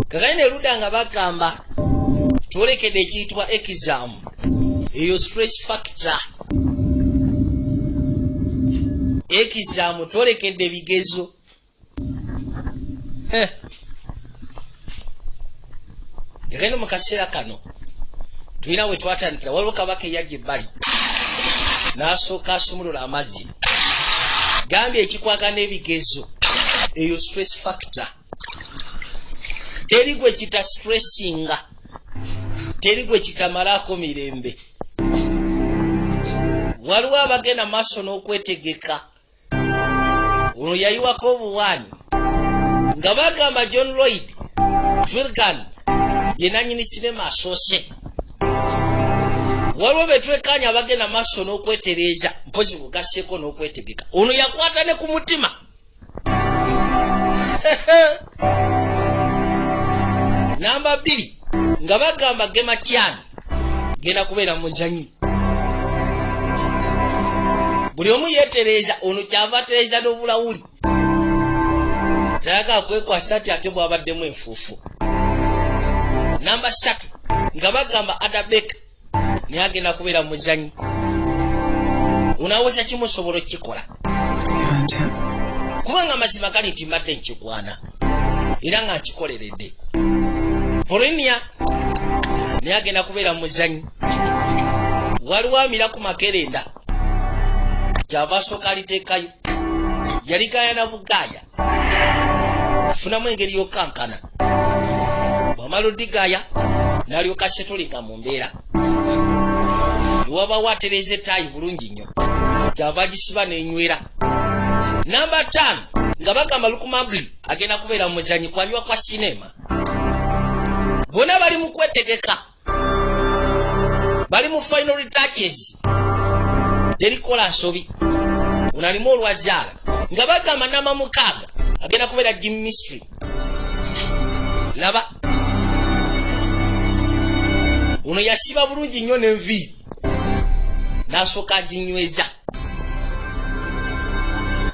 Kakati ne ludda nga bagamba twolekedde ekiyitibwa exam, eyo stress factor. Exam, twolekedde ebigezo. Kakati mu kaseera kano tulina we twatandikira. Waliwo kabaka eyajja ebbali n'asooka asumulula amazzi. Gambye ekikwaka n'ebigezo, eyo stress factor. Teri gwe kita stressinga, teri gwe kitamalaako mirembe. Waliwo abagenda maaso n'okwetegeka. Ono yayiwako obuwaani nga bagamba John Lloyd Virgan ye nanyini sinema asoose. Waliwo betwekanya abagenda maaso n'okwetereeza, mpozi kugaseeko n'okwetegeka. Ono yakwata ne ku mutima. Namba 2 nga bagamba Gemma Chan genda kubeera muzanyi. Buli omu yeetereeza. Ono kyava atereeza n'obulawuli, tayagala kwekwasa nti ate bwabaddemu enfuufu. Namba 3 nga bagamba Ada Beka naye agenda kubeera muzanyi. Onaweza kimu osobola okukikola, kubanga amazima gali nti mbadde nkigwana era nga nkikoleredde. Polinia naye agenda kubeera muzanyi. Waliwo amira ku makerenda, kyava asooka aliteekayo. Yaligaya na bugaaya, funamu engeri y'okankana. Bw'amala odigaya n'alyoka setulinga mu mbeera. Niwabawo atereeza ettaayi bulungi nnyo, kyava agisiba n'enywera. Namba 5 nga bagamba Lukumambuli agenda kubeera muzanyi kwanywa kwa sinema. Bonna bali mu kwetegeka, bali mu final retouches, terikola nsobi. Ono alimu olwazaala nga bagamba namba 6 agenda kubeera Jim Mystery. Laba ono yasiba bulungi nnyo n'enviiri n'asooka aginyweza.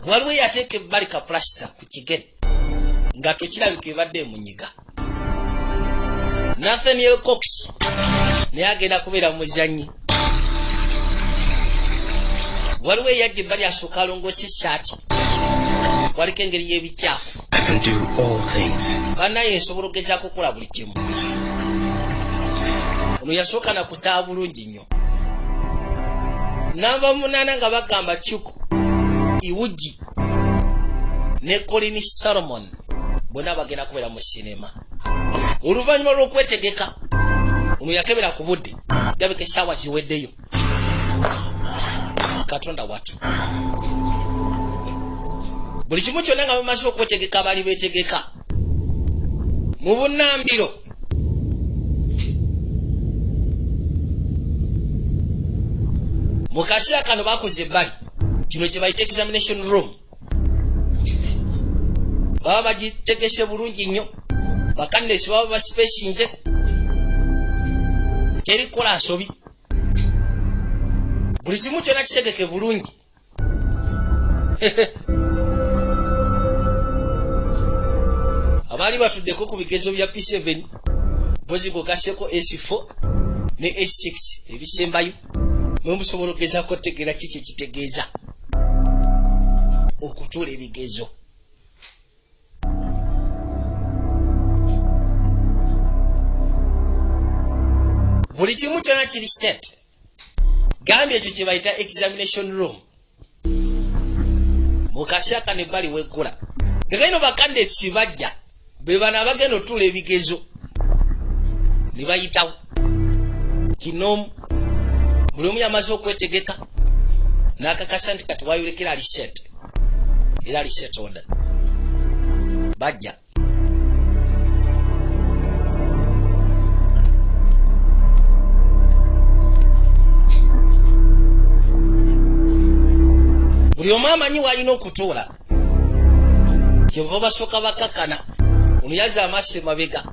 Waliwo eyateeka ebbali ka pulasita ku kigere nga tekirabika ebadde emunyiga. Nathaniel Cox naye agenda kubeera muzanyi. Waliwo eyajja ebbali asooka alongoosa essaati, waliko engeri y'ebikyafu. Bannaye nsobola okugezaako okukola buli kimu. Ono yasooka nakusaaba bulungi nnyo. Namba 8 nga bagamba Chuku Iwuji ne Colin Solomon bonna bagenda kubeera mu sinema. Oluvannyuma lw'okwetegeka, ono yakebera ku budde, gabika essaawa ziweddeyo. Katonda watu, buli kimu kyonna nga bamaze okwetegeka, baali beetegeka mu bunnambiro. Mu kaseera kano bakoze ebbali kino kye bayita examination room, baba bagitegese bulungi nnyo. Bakandesi baba baspacinze, teri kukola nsobi, buli kimu kyonna kitegeke bulungi. Abaali batuddeko ku bigezo bya P7, mpozi gogasseko S4 ne S6 ebisembayo, mwe musobola okugezaako otegeera kiki ekitegeeza okutuula ebigezo. Buli kimu kyonna kiri set. Gambye ekyo kye bayita examination room. Mu kaseera kano ebbali weggula kekaino, bakandidates bajja, be bano abagenda otuula ebigezo ne bayitawo kinoomu. Buli omu yamaze okwetegeka n'akakasa nti kati wayolekera ali set era ali set order. Bajja buli omu amanyi w'alina okutuula, kyenva basooka bakakana. Ono yazza amaaso emabega.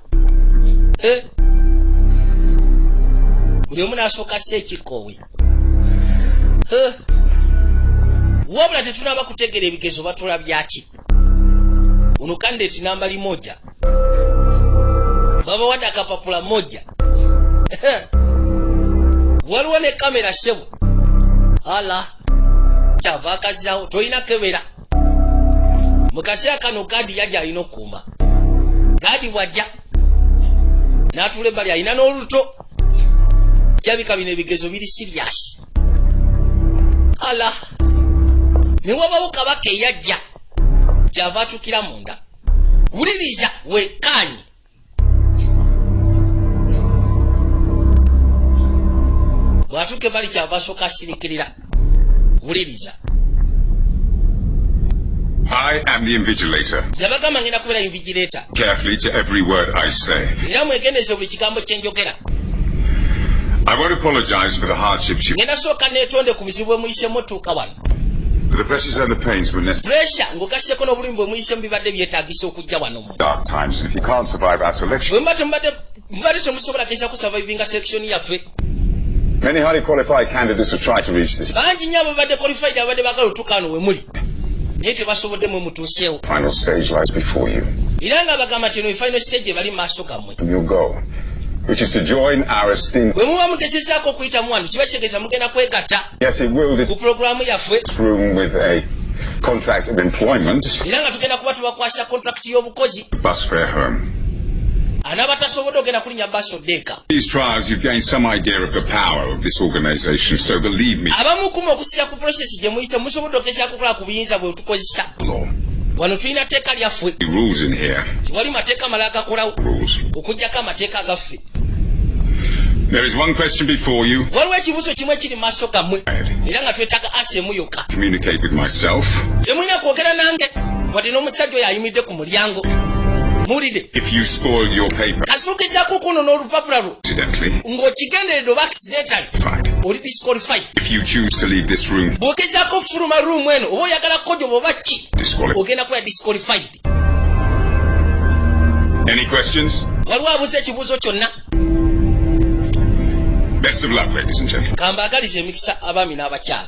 Buli omu n'asooka ssa ekikoowe. Wabula tetunaba kutegeera ebigezo batula byaki. Ono candidate namba 1. Babawadde akapapula moja, waliwo ne kamera. Ssebo, ala kyava akazzawo, tolina kebera. Mu kaseera kano guard yajja, alina okukuuma. Guard bwajja n'atuula ebbali, alina n'oluto. Kirabika bino ebigezo biri serious. Ala ne wabawo kabaka eyajja, kyava atukira munda. Wuliriza, wekkaanye. Bw'atuuka ebbali, kyava asooka asirikirira. Wuliriza. I am the invigilator. Yabagamba, ngenda kubeera invigilator. Carefully to every word I say. Era mwegendeze buli kigambo kye njogera. I won't apologize for the hardships you. Ngenda sooka neetonde ku bizibu bwe muyisemu otuuka wano. The pressures and the pains were necessary. Pressure ng'ogasseko n'obulumi bwe muyisemu bibadde byetaagisa okujja wano mu Dark times, and if you can't survive our selection, bwe muba temubadde, mubadde temusobola geza kusurvivinga selection yaffe. Many highly qualified candidates have tried to reach this Bangi nnyo ababadde qualified, abadde baagala otuuka wano we muli, naye tebasobodde. Mwe mutuuseewo. Final stage lies before you. Era nga bagamba nti eno final stage ebali mu maaso gammwe. From your goal, which is to join our esteemed. Bwe muba mugezezaako okuyitamu wano, kiba kitegeeza mugenda kwegatta Yes, it will ku pulogulaamu yaffe. This room with a contract of employment, Era nga tugenda kuba tubakwasa contract y'obukozi. Bus fare home. Anaaba tasobodde ogenda kulinnya baasi oddeeka. These trials, you've gained some idea of the power of this organization, so believe me, Abamu kuma okusinza ku process gye muyise, musobodde ogezaako okukola ku buyinza bwe tukozesa. Law. Wano tulina tteeka lyaffe. The rules in here. Tewali mateeka malala gakolawo Rules. okugjako amateeka agaffe. There is one question before you. Waliwo ekibuuzo kimu ekiri mu maaso gammwe, era nga twetaaga answer emu yokka. Communicate with myself. Temulina kwogera nange wadde n'omusajja oyo ayimiridde ku mulyango. Muwulire. If you spoil your paper Kasuukizaako okwonona olupapula lwo accidentally, ng'okigenderedde oba accidentally, fine. oli disqualified. If you choose to leave this room, Bw'ogezaako ofuluma room eno, oba oyagala kojo oba ki, disqualified. ogenda kuba disqualified. Any questions? Waliwo abuuza ekibuuzo kyonna? Best of luck, ladies and gentlemen. Kambaagaliza emikisa, abaami n'abakyala.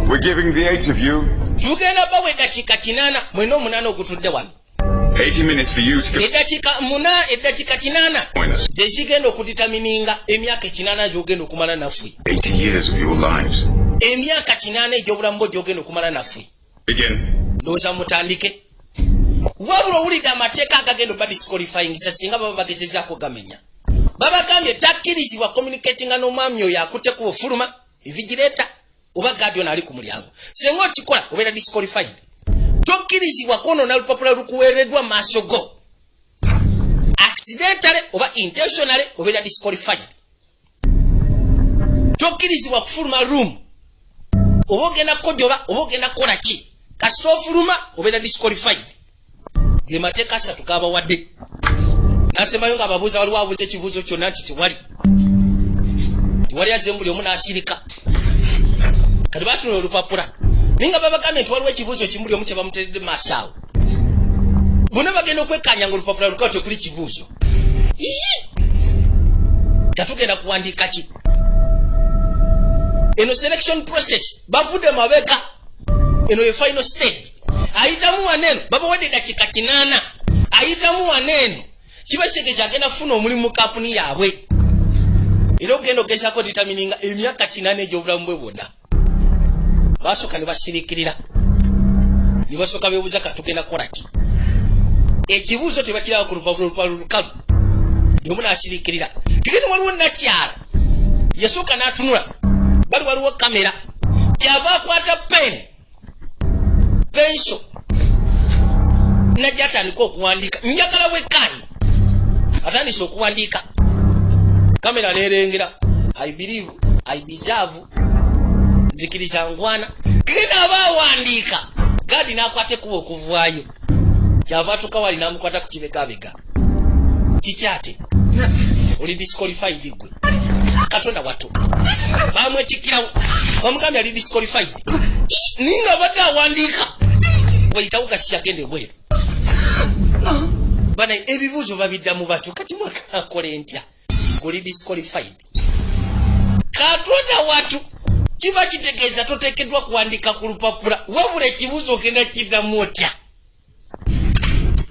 We're giving the eight of you Tugenda bawa eddakiika 80, mwena omunaana ogutudde wano. 80 minutes for you to Eddakiika muna, eddakiika 80 join us. ze zigenda okudetermininga emyaka 80 gy'ogenda okumala naffe. 80 years of your lives. Emyaka 80 egy'obulamu bwo gy'ogenda okumala naffe. Begin. Ndowooza mutandike. Wabula owulidde amateeka agagenda oba disqualifyingisa singa baba bagezezaako gamenya. Babagambye takkirizibwa communicatinga n'omwami oyo akutte ku bufuluma, invigilator oba guard ono ali ku mulyango. Singa okikola, obeera disqualified. Tokkirizibwa kwonoona lupapula lukuweereddwa mu maaso go, accidentally oba intentionally, obeera disqualified. Tokkirizibwa kufuluma room, oba ogenda kukojoba oba ogenda kukola ki, kasita ofuluma obeera disqualified. Ge mateeka asatu gabawadde. Nasembayo nga ababuuza, waliwo abuuza ekibuuzo kyonna? Nti tewali, tewali azemu. Buli omu n'asirika. Kati batunula olupapula, naye nga babagambye nti waliwo ekibuuzo kimu buli omu kye bamuteredde maaso awo. Bonna bagenda okwekanya nga olupapula lukawo, tekuli kibuuzo. Ii! Katugenda kuwandiika ki? Eno selection process bavudde mabega, eno ye final stage. Ayitamu waneeno, babawadde eddakiika 80. Ayitamu waneeno, kiba kitegeeza agenda kufuna omulimu mu kampuni yaabwe, era ogenda ogezaako determininga emyaka 80 egy'obulamu bwe bwonna. Basooka ne basirikirira, ne basooka beebuuza, katugenda kukola ki? Ekibuuzo tebakiraba ku lupapula lukalu. Omu n'asirikirira. Kigenda, waliwo nakyala yasooka n'atunula bali, waliwo kamera. Kyava akwata pen, pencil, najja atandika okuwandiika. Njagala wekkaanyi, atandise okuwandiika, kamera nerengera. "I believe I deserve," nzikiriza ngwana. Kigenda aba awandiika, guard n'akwata ekkuba okuvaayo. Kyava atuuka wali n'amukwata ku kibegabega. Kikyate oli disqualified gwe. Katonda wattu, bamwetikirawo, bamugambye ali disqualified, ninga abadde awandiika. Wayitawo gasi, agenda ebweru. Bana ebibuuzo babiddamu batyo. Kati mwakakola entya? Oli disqualified. Katonda watu, kiba kitegeeza toteekeddwa kuwandiika ku lupapula. Wabula ekibuuzo ogenda kiddamu otya?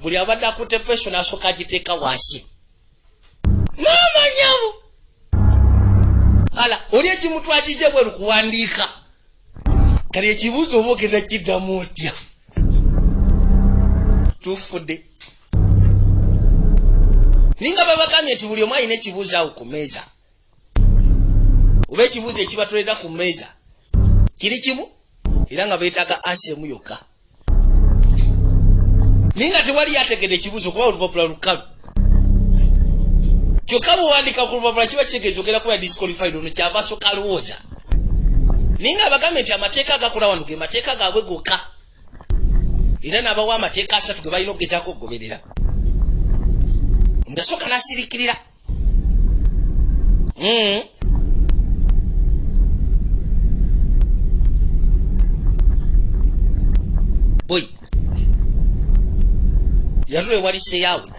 Buli abadde akutte pencil n'asooka agiteeka wansi. Maama nyamu ala oli ekimutwakize bweru kuwandiika. Kali ekibuuzo oba ogenda kiddamu otya? Tufudde. Ninga babagambye nti buli omu alina ekibuuzo awo ku mmeeza, oba ekibuuzo ekibatolera ku mmeeza kiri kimu, era nga beetaaga answer emu yokka, naye nga tewali yategedde ekibuuzo kuba olupapula lukalu. Kyokka bwewandika ku lupapula kiba kitegeeza ogenda kuba disqualified. Ono kyava asooka alowooza, naye nga abagambye nti amateeka agakola wano ge mateeka gaabwe gokka, era n'abawa amateeka 3 ge balina okugezaako okugoberera. Ngasooka n'asirikirira. Boy yatula ewali seyaawe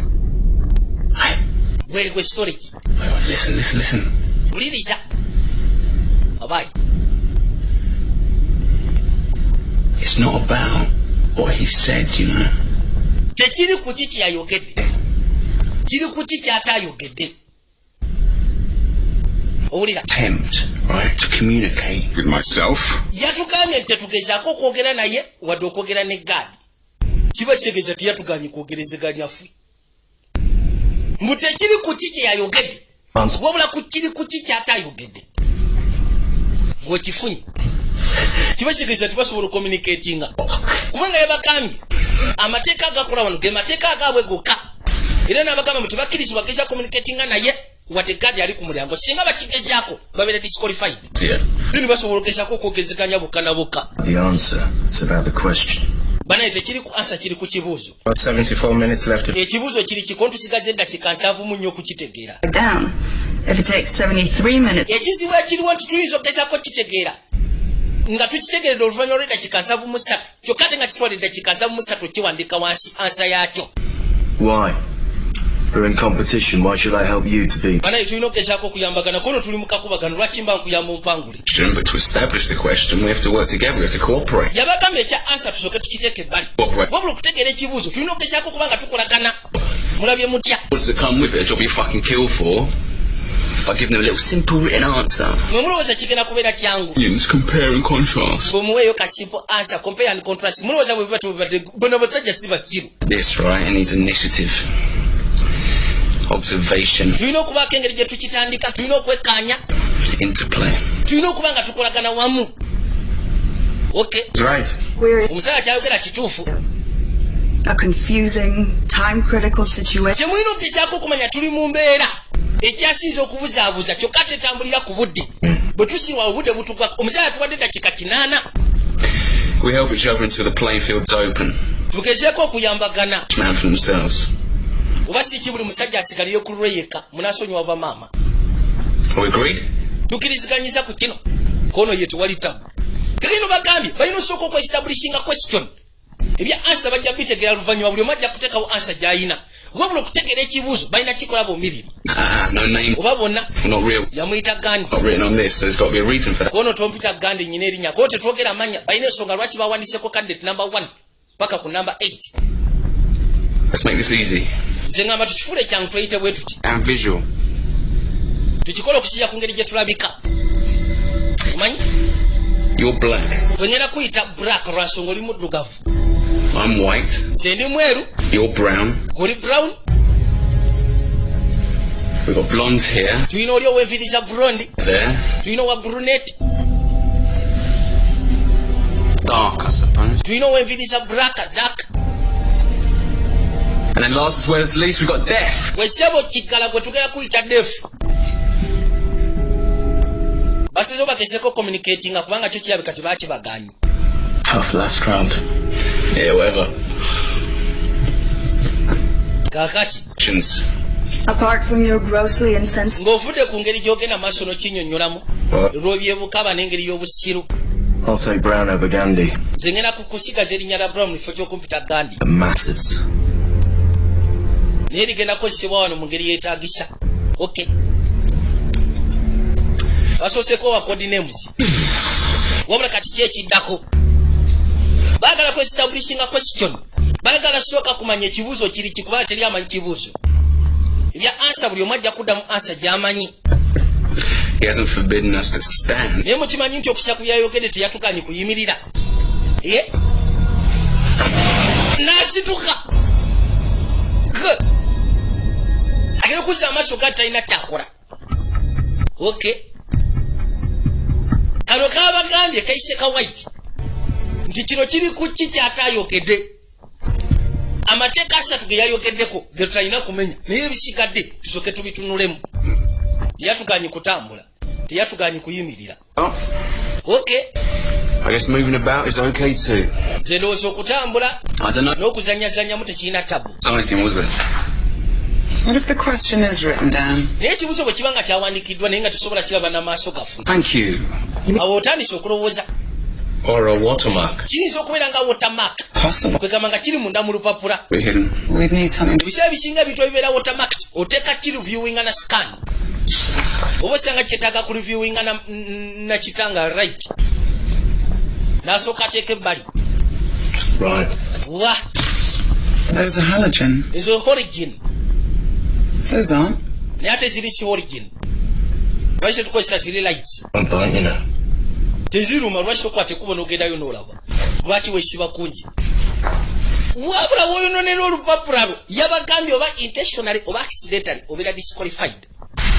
gwe gwe storage. Listen, listen, listen. Wuliriza abayi. It's not about what he said. Tekiri ku ki kyeyayogedde, kiri ku ki kyatayogedde. Owulira? Attempt, right, to communicate. With myself, Yatugambye nti tetugezaako okwogera naye wadde okwogera ne gaadi. Kiba kitegeeza teyatuganye kwogerezeganya ffe. Mbu tekiri ku ki kyeyayogedde, wabula ku kiri ku ki kyatayogedde. Gwekifunye, kiba kitegeeza tibasobola ocommunicatinga, kubanga yabagambye amateeka agakola wano ge mateeka agaabwe gokka, era n'abagamba mbu tebakkirizibwa geza communicatinga naye wadde gaadi ali ku mulyango. Singa bakigezaako babeera disqualified. Then basobola okugezaako okwogezeganya bokka na bokka. The answer. It's about the question. Banaye, tekiri ku answer, kiri ku kibuuzo. About 74 minutes left. Ekibuuzo kiri kiko, ntusigaza eddakiika 74 okukitegeera. Down. If it takes 73 minutes Ekizibu ekiriwo nti tuyinza okugezaako kitegeera nga tukitegeredde oluvannyuma lw'eddakiika 73, kyokka ate nga kitwala eddakiika 73 okiwandiika wansi answer yaakyo. Why? We're in competition. Why should I help you to be? Banaye, tulina okugezaako okuyambagana kono tuli mu kakubagano. Lwaki mba nkuyamba ompangule? But to establish the question, we have to work together. We have to cooperate. Yabagambye ekya answer tusooke tukiteeka ebbali, wabula okutegeera ekibuuzo tulina okugezaako okuba nga tukolagana. Mulabye mutya? Words that come with it, a job you fucking kill for. By giving them a little simple written answer. Mwe mulowooza kigenda kubeera kyangu? Opinions, compare and contrast. Bwemuweeyo ka simple answer, compare and contrast, mulowooza bwe biba tebibadde? Bano basajja si basiru. This, right, it needs initiative. Observation. Tulina okubaako engeri gye tukitandika, tulina okwekkaanya. Interplay. Tulina okuba nga tukolagana wamu. Okay. Right. We're in Omusajja kyayogera kituufu. a confusing, time critical situation. Kyemulina okugezaako okumanya, tuli mu mbeera ekyasinza okubuzaabuza, kyokka tetambulira ku budde. Bwe tusiwa obudde butugwa. Omusajja atuwadde eddakiika 80. We help each other until the playing field's open. Tugezeeko okuyambagana. Each man for themselves. Oba si ki, buli musajja asigalire ku lulwe yekka. Munaasonyiwa bamaama. Are we agreed? Tukkiriziganyiza ku kino? Kono ye tewali tabu. Kakino bagambye balina osooka okwestablishinga question. Ebya answer bajja bitegeera luvannyuma. Buli omu ajja kuteekawo answer gy'ayina, wabula okutegeera ekibuuzo balina kikola bombiriri. Ah, no name. Oba bonna. Not real. Yamuyita Gandi. Not written on this. There's got to be a reason for that. Kono tompita Gandi, nyina erinnya ko tetwogera amanya. Balina ensonga lwaki bawandiiseko candidate number 1 paka ku number 8. Let's make this easy. Nze ngamba tukifuule kyangu, tweyite bwe tuti. And visual. Tukikole okusinzira ku ngeri gye tulabika, omanyi. You're black. Bwe kuyita Black lwansonga oli muddugavu. I'm white. Nze ndi mweru. You're brown. Oli brown. We've got blondes here. Tulina oli ow'enviiri za blonde. There. Tulina owa brunette. Dark, I suppose. Tulina ow'enviiri za black, dark. And then last as well as least, we've got deaf. Bwe sebo kiggala gwe tugenda kuyita Deaf. Basize bagezeko communicatinga kubanga kyo kirabika tebakibaganye. Tough last round. Yeah, whatever. Kaakati. Questions. Apart from your grossly insensitive Ng'ovudde ku ngeri gy'ogenda maaso n'okinnyonnyolamu lw'obyebukaba n'engeri y'obusiru. I'll take Brown over Gandhi. Nze ngenda kusigaza erinnya lya Brown mu kifo ky'okumpita Gandi. It matters. Naye ligenda kukozesebwa wano mu ngeri yeetaagisa. Okay, basooseko wa code names, wabula kati ki ekiddako? Baagala kwestablishinga question. Baagala sooka kumanya ekibuuzo kiri ki, kubanga teri amanyi kibuuzo. Ebya answer, buli omu ajja kuddamu answer gy'amanyi. He hasn't forbidden us to stand. Naye mukimanyi nti okusa ku byayogedde teyatuganye kuyimirira. Ye n'asituka. Ge. Agenda okuzza amaaso ga talina kyakola. Ok, kano kabagambye kayise ka white nti kino kiri ku ki kyatayogedde. Amateeka 3 ge yayogeddeko ge tutalina kumenya, naye ebisigadde tusooke tubitunulemu. Teyatuganye kutambula, teyatuganye kuyimirira. Oh, Ok. I guess moving about is okay too. Nze ndowooza okutambula I don't know. n'okuzanyazanyamu tekirina tabu. Exciting, was it? What if the question is written down? Naye ekibuuzo bwe kiba nga kyawandiikiddwa naye nga tosobola kiraba n'amaaso gaffe? Thank you. Awo otandise okulowooza. Or a watermark. Kiyinza okubeera nga watermark. Possible. Kwegamba nga kiri munda mu lupapula. We're hidden. We'd need something. Ebiseera ebisinga ebintu ebibeera watermark oteeka kireviewinga na scan, oba osanga kyetaaga ku reviewinga na kitanga right n'asooka ateeka ebbali. Right. Wa. Those are halogen. Ezo halogen. Those aren't. Naye ate ziri si halogen. Lwaki tetukozesa ziri light? Won't bite. Teziruma. Lwaki tokwata ekkubo n'ogendayo n'olaba? Lwaki weesiba kungi? Wabula woyononera olupapula lwo, yabagambye oba intentionally oba accidentally obeera disqualified.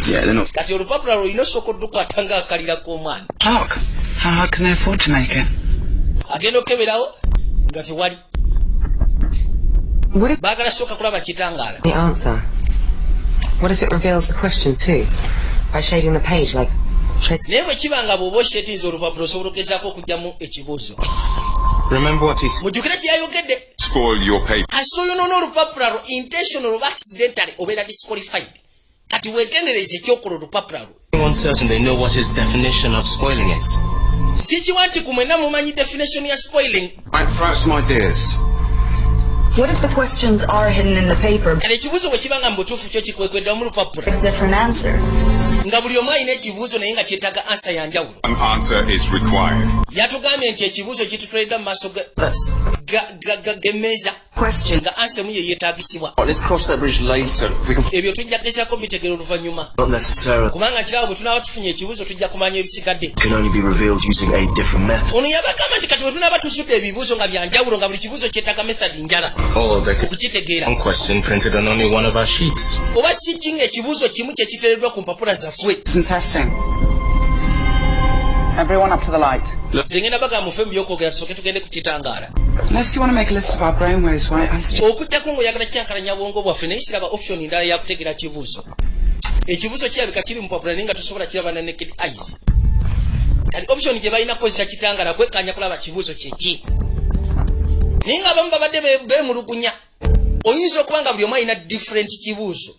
Yeah, they're not. Kati olupapula lwo olina osooka oddukwata ng'akalira k'omwana. Clock. How hard can they afford to make it? Agenda okukeberawo nga tewali. What if Baagala sooka kulaba kitangaala. the answer? What if it reveals the question too? By shading the page like trace. Naye bwe kiba nga bw'oba oshetinza olupapula osobola okugezaako okugyamu ekibuuzo. Remember what he said. Mujjukire kyeyayogedde. Spoil your paper. Kasita oyonoona olupapula lwo intentional oba accidentally obeera disqualified. Kati weegendereza ekyokola olupapula lwo. Everyone's certain they know what his definition of spoiling is. Sikiwa nti ku mwenna mumanyi definition ya spoiling. Right, throw out some ideas. What if the questions are hidden in the paper, Kale ekibuuzo bwe kiba nga mu butuufu kyo kikwekweddwa mu lupapula, but a different answer? nga buli omu alina ekibuuzo naye nga kyetaaga answer ya njawulo. An answer is required. Yatugambye nti ekibuuzo kitutoleddwa mu maaso Us. g'emmeeza Question. nga answer emu ye yeetaagisibwa. Right, let's cross that bridge later. If we can. Ebyo tujja gezaako bitegera oluvannyuma. Not necessarily. Kubanga kirabo bwe tunaaba tufunye ekibuuzo tujja kumanya ebisigadde. Can only be revealed using a different method. Ono yabagamba nti kati bwe tunaaba tuzudde ebibuuzo nga byanjawulo, nga buli kibuuzo kyetaaga method njala Or there could okukitegeera. be one question printed on only one of our sheets. Oba si ki nga ekibuuzo kimu kye kiteereddwa ku mpapula zaffe. Some testing. Everyone up to the light. Nze ngenda bagamba mufe mu byokwogera, tusooke tugende ku kitangaala. Unless you want to make a list of our brainwaves, why I suggest Okugjako ng'oyagala kyankalanya bwongo bwaffe, naye siraba option ndala yakutegeera kibuuzo. Ekibuuzo kirabika kiri mu mpapula naye nga tosobola kiraba na naked eyes. Kati option gye balina kukozesa kitangaala kwekkaanya kulaba kibuuzo kyeki. Naye nga abamu babadde beemulugunya, oyinza okuba nga buli omu alina different kibuuzo,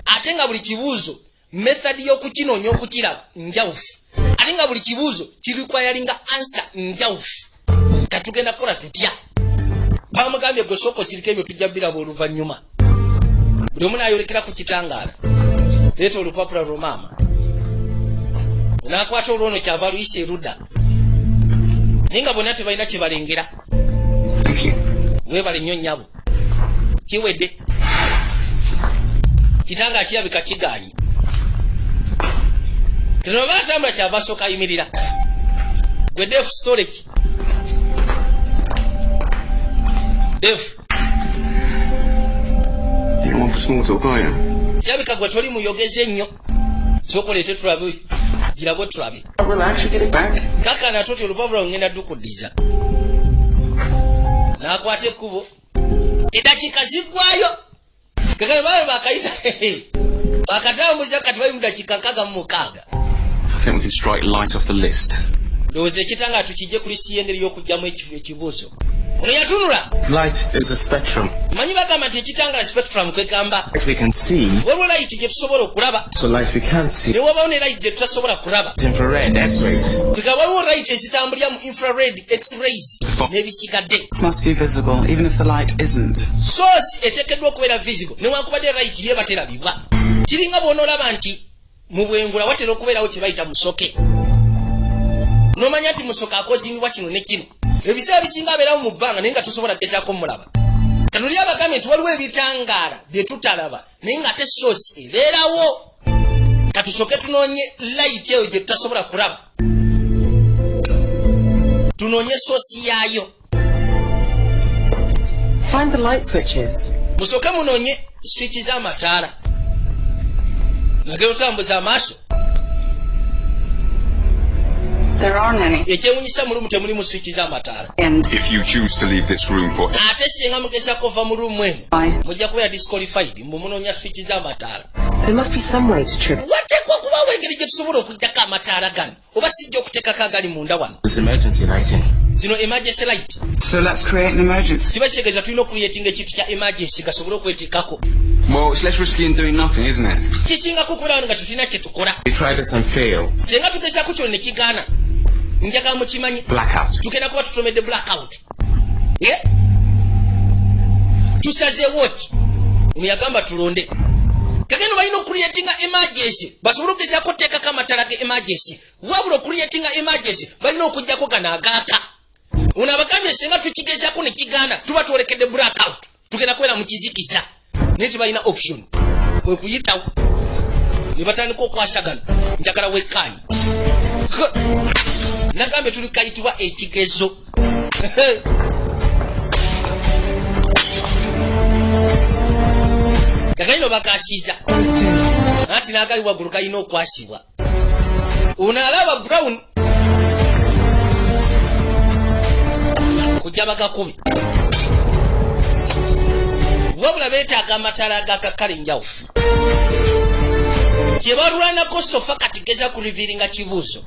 ate nga buli kibuuzo method y'okukinoonya okukiraba njawufu, ate nga buli kibuuzo kirequiringa answer njawufu. Katugenda kukola tutya? Bamugambye gwe sooka osirika, ebyo tujja biraba oluvannyuma. Buli omu naayolekera ku kitangaala. Leeta olupapula lwo maama. N'akwata olwono kyava luyisa erudda, naye nga bonna tebalina kye balengera. Thank you. Weebale nnyo nnyabo. Kiwedde, kitangaala kirabika kigaanyi. Kino batambula kyava asooka ayimirira. Gwe def storage def. You don't want for small talk, are you? Kirabika gwe toli muyogeze ennyo. Sooka oleete tulabe, girabwe tulabe. Relax, you get it back. Kakana toti olupapula lungenda dukuddiza. N'akwata ekkubo, eddakiika ziggwayo. Kakano baalo bakayita bakatambuza, kati bali mu dakiika 66. I think we can strike light off the list. Ndowooza ekitanga tukijje ku lisi y'engeri y'okugyamu ekibuuzo. Ono yatunula. Light is a spectrum. Manyi bagamba nti ekitangala spectrum, kwegamba Light we can see, waliwo light gye tusobola okulaba, so light we can't see. Ne wabawo ne light gye tutasobola kulaba. Infrared, X-rays. Kwegamba waliwo light ezitambulira mu infrared, x-rays n'ebisigadde. This must be visible, even if the light isn't. Source eteekeddwa okubeera visible newankubadde light ye baterabibwa. Kiringa bw'onoolaba nti mu bwengula watera okubeerawo kye bayita musoke, n'omanya nti musoke akozingibwa kino ne kino. Ebiseera bisinga abeerawo mu bbanga naye nga tosobola kugezaako mulaba. Kanoli abagambye nti waliwo ebitangaala bye tutalaba, naye nga ate source ebeerawo. Katusooke tunoonye light eyo gye tutasobola kulaba, tunoonye source yaayo. Find the light switches. Musooke munoonye switch z'amataala. Nagenda otambuza amaaso. There aren't any. Ekyewunyisa, mu room temulimu switch z'amataala. And If you choose to leave this room for Ate singa mugezako ova mu room eno, why? mujja kubeera disqualified. Mbu munoonya switch z'amataala. There must be some way to trip. Wateekwa kubaawo engeri gye tusobola okugjako amataala gano, oba sijja okuteekako agali munda wano. This emergency lighting. Zino emergency light. So let's create an emergency. Kiba kitegeeza tulina okucreatinga ekintu kya emergency gasobole okweteekako. Well, it's less risky than doing nothing, isn't it? Kisingako okubeera wano nga tetulina kye tukola. We try this and fail. Singa tugezaako kino ne kigaana, njagala mukimanyi, Blackout. tugenda kuba tutomedde blackout. Ye tusazeewo ki? Ono yagamba tulonde. Kagendo balina okucreatinga emergency basobole okugezaako oteekako amataala ge emergency. Wabula okucreatinga emergency, balina okugjako gano agaaka. Ono abagambye singa tukigezaako ne kigaana, tuba twolekedde blackout, tugenda kubeera mu kizikiza. Naye tebalina option, kwe kuyitawo ne batandika okwasagana. Njagala wekkaanyi. Nagambye tuli kayitibwa ekigezo. Gagalino bakasiza anti n'agali waggulu kalina okwasibwa. Ono alaba Brown kujja bagakubi, wabula beetaaga amataala agakakkala enjawufu kye balwanako. So far kati geza ku revealinga kibuuzo,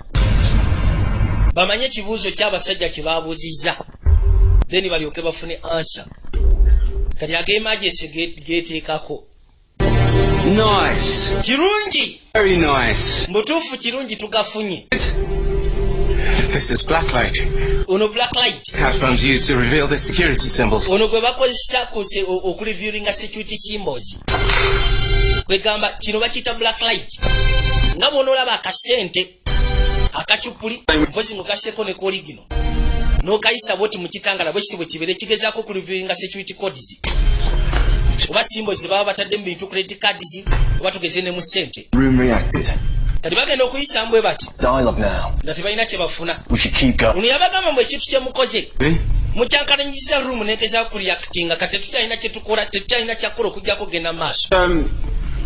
bamanye ekibuuzo kyabasajja kye babuuzizza, then balyoke bafune answer. Kati ag'emergency geteekako. Nice. Kirungi. Very nice. Mutuufu, kirungi, tugafunye. This is blacklight. Ono black light. Cat firms use to reveal their security symbols. Ono gwe bakozesa okurevealinga security symbols. Kwegamba kino bakiyita black light, nga bw'onoolaba akasente akacupuli, mpozi ng'ogasseko ne koligino n'okayisa bwoti mu kitangala, bwe kiti bwe kibeera ekigezaako okurevealinga security codes oba symbols ze baba batadde mu bintu, credit cards oba tugeze ne mu ssente. Room reacted. Kati bagenda okuyisamu bwe bati Dialogue now. nga tebalina kye bafuna. We should keep going. Ono yabagamba mbu ekintu kyemukoze mukyankalanyiza room negezaako kureactinga. Kati tetukyalina kyetukola, tetukyalina kyakukola okugjako genda mu maaso.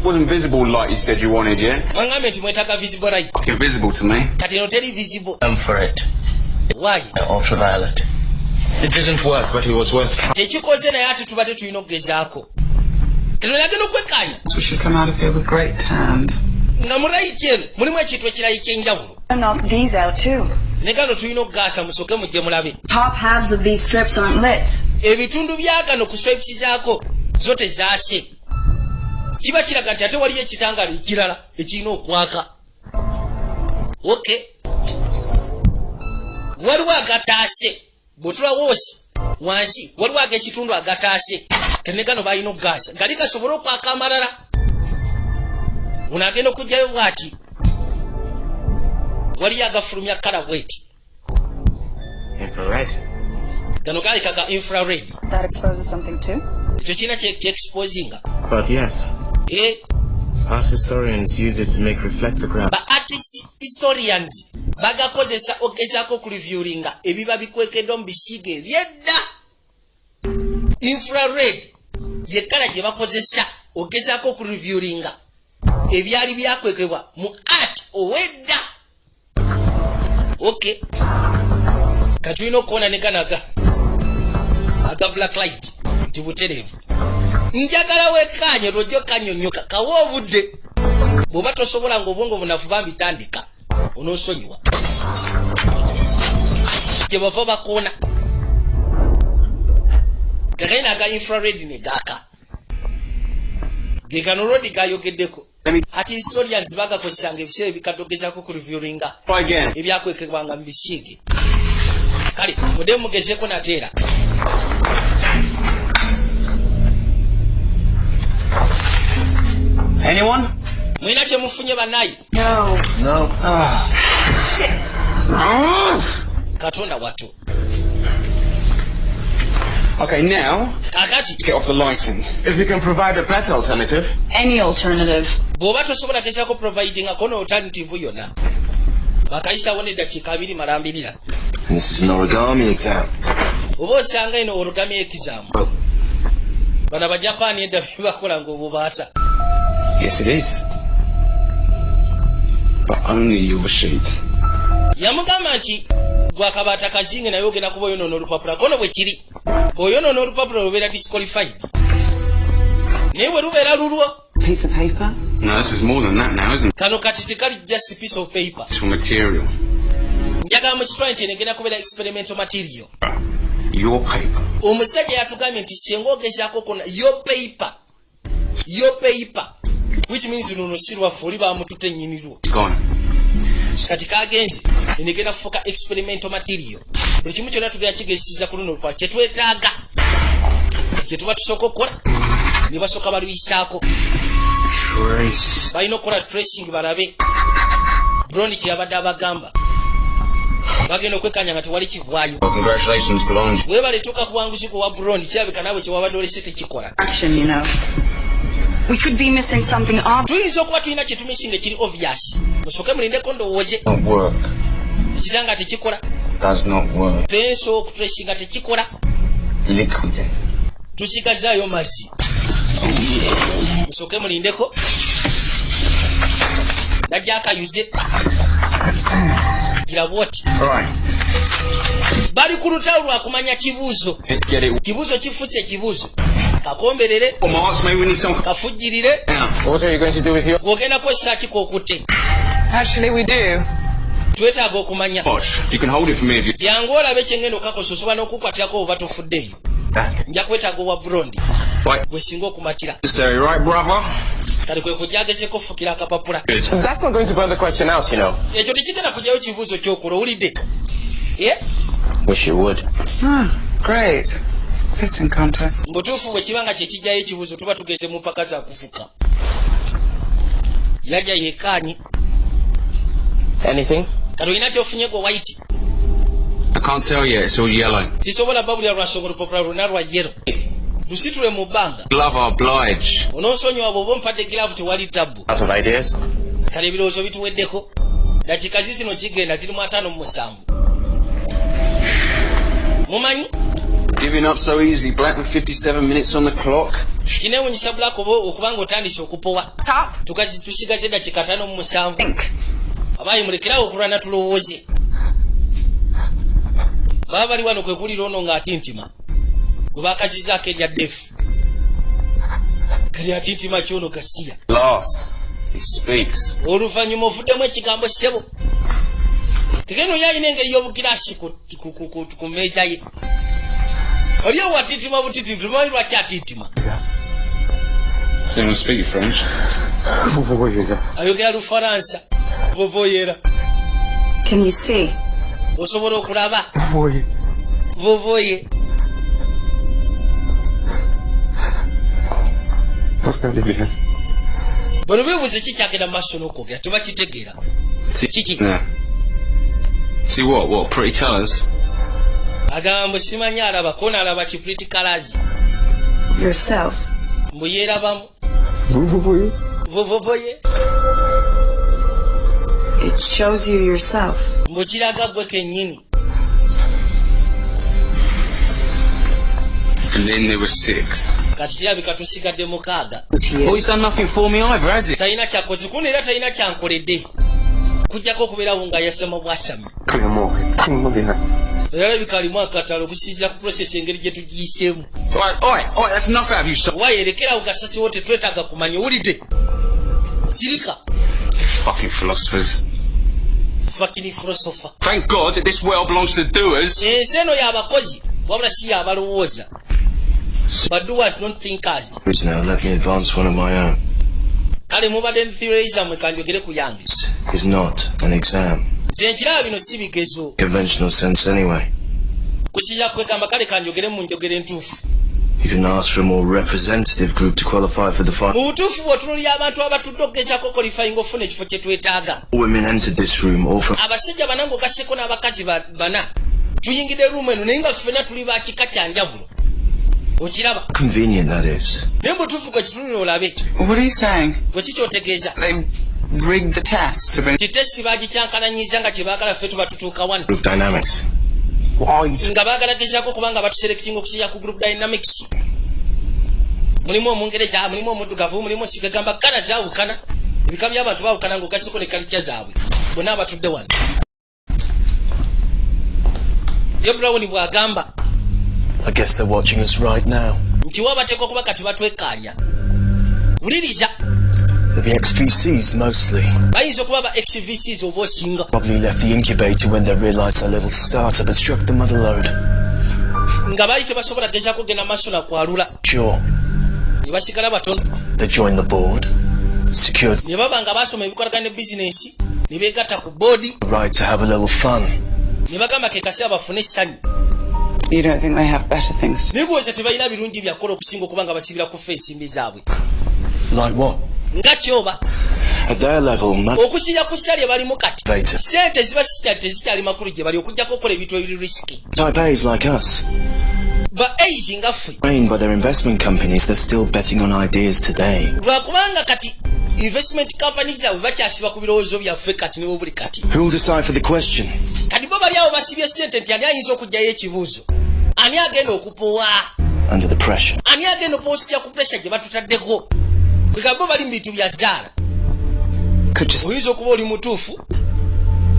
Wasn't visible light you said you wanted, yeah? Mwangambye nti mwetaaga visible light. Invisible to me. Kati eno teri visible. For it. Why? Ultraviolet. It didn't work, but it was worth trying. Tekikoze, naye ate tubadde tulina okugezaako. Kati agenda okwekkaanya. We should come out of here with great hands. Nga mu light eno mulimu ekintu ekirala ekyenjawulo. Knock these out too. Ne gano tulina okugaasa. Musooke mujje mulabe. Top halves of these strips aren't lit. Ebitundu byagano ku strips zaako zo tezaase. Kiba kiraga nti ate waliyo ekitangaala ekirala ekirina okwaka. Ok, waliwo agataase. Bwetulawoosi wansi waliwo ag'ekitundu agataase. Kene gano balina okugaasa gali gasobole okwaka amalala. Ono agenda okugjayo bw'ati, waliyo agafulumya color bweti. Infrared. Gano galika ga infrared. That exposes something too. Ekyo kirina kyexposinga. But yes, Eh, art historians use it to make reflectographs. Ba artist historians bagakozesa ogezaako okurevealinga ebiba bikwekeddwa mu bisiiga ebyedda. Infrared ye color gye bakozesa ogezaako okurevealinga ebyali byakwekebwa mu art owedda. Ok, katulina okuwona ne gano aga black light nti butereevu. Njagala wekkaanye lwojja okanyonyoka kawa obudde. Bw'oba tosobola ng'obwongo bunafu, bambitandika onoosonyiwa. Gye bava bakoona gagayina aga infrared ne gaaka ge gano rodi gayogeddeko. Ati historians bagakozesanga ebiseera ebikadde ogezaako ku revealinga Try again. ebyakwekebwanga mu bisiige. Kale mudde mugezeeko nateera. Anyone? Mulina kyemufunye bannaye? No. No. Shit. Katonda wattu. Okay, now Kakati let's get off the lighting. If you can provide a better alternative. Any alternative. Bw'oba tosobola gezaako providingako no alternative yonna, bakayisawo neddakiika 20 malambirira. And this is an origami exam. Oba osanga eno origami exam. Bano Abajapaani edda bebakola nga obubaata. Yes, it is. But only your sheet. Yamugamba nti gwakabaata kazinge, naye ogenda kuba oyonoona olupapula. Kono bwe kiri, bw'oyonoona olupapula lubeera disqualified, naye bwe lubeera lulwo. Piece of paper? No, this is more than that now, isn't it? Kano kati tekali just piece of paper. It's material. Njagala mu kitwale nti eno egenda kubeera experimental material. Your paper. Omusajja yatugambye nti singa ogezaako kona your paper, your paper, which means luno si lwaffe, oli bamututte nnyinirwo. It's gone. Kati kagenze, eno egenda kufuuka experimental material. Buli kimu kyonna tugenda kigezesiza ku luno olupapula. Kyetwetaaga, kyetuba tusooka okukola, ne basooka baluyisaako. Trace. Balina okukola tracing, balabe Brondi kyeyabadde abagamba. Bagenda okwekanya nga tewali kivaayo. Well, congratulations, Blonde. Weebale tuuka ku buwanguzi gwe wa Brondi. Kirabika naawe kyewabadde olese tekikola. Action. We could be missing something obvious. Tuyinza okuba tulina kyetumisinga ekiri obvious. Musooke mulindeko ndowooze. Not work. Ekitanga tekikola. Does not work. Pencil okutracinga tekikola. Liquid. Tusigazaayo mazzi. Musooke mulindeko, najja akayuze gira bwoti. Right. Bali ku lutalo lwakumanya kibuuzo. Get it. Kibuuzo kifuuse ekibuuzo, kakomberere. Four marks. Maybe we need some. Kafujjirire. Now, what are you going to do with your Gwogenda kukozesa ki kookutte? Actually, we do. Twetaaga okumanya. watch? You can hold it for me if you. Jangu olabe kyengenda okakosa. Osobola n'okukwatirako oba tofuddeeyo. That's Nja kwetaaga owa Brondi right. gwe singa okumatira. Necessary, right, brother? Kale kwe kujja agezeko okufukira akapapula. Good. That's not going to burn the question out. Ekyo tekigenda kugyayo kibuuzo kyokola, owulidde? Eh? Wish you would. Great. Pissing contest. Mbutuufu bwe kiba nga kyekijjayo ekibuuzo, tuba tugenze mu mpaka za kufuka. Yajja yekaanyi. Anything? Kati olina kyofunye gwe White? I can't tell yet. It's all yellow. Sisobola babulira lwasonga olupapula lwonna lwa yellow. Lusitule mu bbanga. Glove, I oblige. Onoonsonyiwa bw'oba ompadde glove, tewali tabbu. Out of ideas? Kale ebirowoozo bituweddeko. Dakiika zizino zigenda zirimu 57, mumanyi. Giving up so easy, Black, with 57 minutes on the clock. Kinewunyisa Black oba okubanga otandise okupowa. Top. Tugazi tusigaze eddakiika 57. Think. Abayi, mulekerawo okulwana, tulowooze. Baba bali wano kwe kulira ono ng'atintima gwe bakazizaako erya defu. Kali atintima kyono gasiya. Last, he speaks. Oluvannyuma ovuddemu ekigambo, ssebo. Tegeno ye alina engeri y'obugiraasi ku mmeeza ye. Oli owo atiitima butiti, tumanyi lwaki atiitima. Does anyone speak French? Ayogera Lufalansa, vovoyera. Can you see? Osobola okulaba? Vovoye. Bano beebuuza ki kyagenda mu maaso n'okwogera, tebakitegeera. See, Kiki? Yeah. See what? What? Pretty colours? Agamba mbu simanyi alaba kona, alaba ki pretty colours. Yourself. Mbu yeerabamu vovovoye. It shows you yourself. Mbu kiraga gwe kennyini. And then there were six. Kati kirabika tusigadde 6. Well, he's done nothing for me either, has he? Talina kyakoze kuno era talina kyankoledde kujjako okubeerawo nga yasama bwasami. Era alimu akatalo okusinziira ku process engeri gye tugiyiseemu. Alright, alright, alright, that's enough out of you, son. Wayerekerawo gasasiwo, tetwetaaga kumanya, owulidde? Sirika. Fucking philosophers. Fucking philosopher. Thank God that this world belongs to the doers. Ensi eno y'abakozi wabula si y'abalowooza, but doers, not thinkers. Now let me advance one of my own. Kale mubadde ne theory zammwe, kanjogere ku yange. Is not an exam. Nze nkiraba bino si bigezo. Conventional sense anyway. Kusinza kwegamba, kale kanjogere mu njogera entuufu. You can ask for a more representative group to qualify for the final. Mu butuufu bw'otunuulira abantu abatudde okugezaako qualifying ofuna ekifo kye twetaaga, Women entered this room all from abasajja bana ng'ogasseko n'abakazi bana tuyingidde room eno, naye nga ffenna tuli ba kika kya njawulo. Okiraba? Convenient that is. Naye mbutuufu gwe kitunulira olabe. What are you saying? Gwe kikyotegeeza? They rigged the tests. Nti test bagikyankalanyiza nga kyebaagala ffe tuba tutuuka wano. Group dynamics. What are you Nga baagala gezaako kubanga batuselectinga okusinza ku group dynamics. Mulimu Omungereza, mulimu omuddugavu, mulimu sigagamba kala zaawukana, ebika by'abantu baawukana ng'ogaseko ne kalica zaabwe. Bonna abatudde wano, ye Brown bw'agamba. I guess they're watching us right now. Nti wa bateekwa kuba kati batwekkaanya. Wuliriza. They'll be XVCs mostly. Bayinza okuba ba XVCs oba osinga. Probably left the incubator when they realized their little startup had struck the mother lode. Nga baali tebasobola gezaako kugenda maaso nakwalula. Sure, Ne basigala batono. they joined the board, secured Ne baba nga basoma ebikolagana ne bizinensi, ne beegatta ku board. the right to have a little fun. Ne bagamba ke kaseera bafune essanyu. You don't think they have better things to Naye bwoza tebalina birungi byakukola okusinga okuba nga basibira ku ffe ensimbi zaabwe? Like what? Nga kyoba? At their level, money Okusinja ku ssa lye balimu kati, Later. sente ziba tezikyali makulu gye bali okujjako okukola ebintu ebiri risky. Type A's like us, Ba A's nga ffe, trained by their investment companies, they're still betting on ideas today. Lwakubanga kati investment company zaabwe bakyasiba ku birowoozo byaffe kati ne buli kati. Who'll decipher the question? Kati bo bali awo basibye sente nti ani ayinza okuggyayo ekibuuzo, ani agenda okupowa? Under the pressure. Ani agenda okuposya ku pressure gye batutaddeko? Kwega bo bali mu bintu bya zaala. Could just Oyinza okuba oli mutuufu.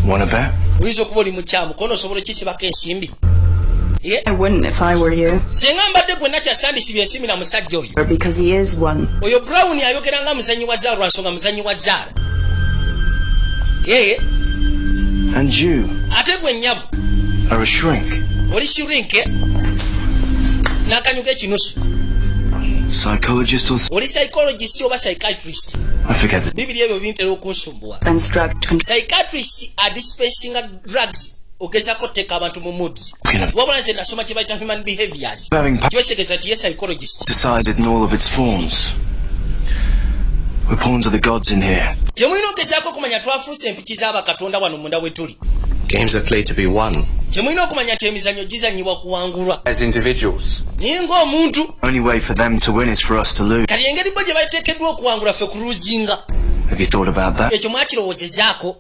Wanna bet? Oyinza okuba oli mukyamu, kono osobola okisibako ensimbi. Ye. I wouldn't if I were you. Singa mbadde gwe, nakyasandisibye ensimbi na musajja oyo. Because he is one. Oyo Brown ayogera nga muzanyi wa zaala, lwansonga muzanyi wa zaala yeye. And you Ate gwe nnyabo are a shrink. Oli shrink n'akanyuga ekinusu. Psychologist or Oli psychologist oba psychiatrist? I forget the Bibiri ebyo bintera okunsumbuwa. Dispense drugs to control. Psychiatrist adispensinga drugs, ogezako oteeka abantu mu moods. Wabula nze nasoma kye bayita human behaviors. Having Kibasegeza nti ye psychologist. decided in all of its forms. We're pawns of the gods in here. Kyemulina ogezaako okumanya, twafuuse empiki z'abakatonda wano munda we tuli. Games are played to be won. Kyemulina okumanya nti emizannyo gizanyibwa kuwangulwa. As individuals. Naye ng'omuntu, Only way for them to win is for us to lose. Kati engeri bo gye bateekeddwa okuwangula, ffe kuluzinga. Have you thought about that? Ekyo mwakirowozezaako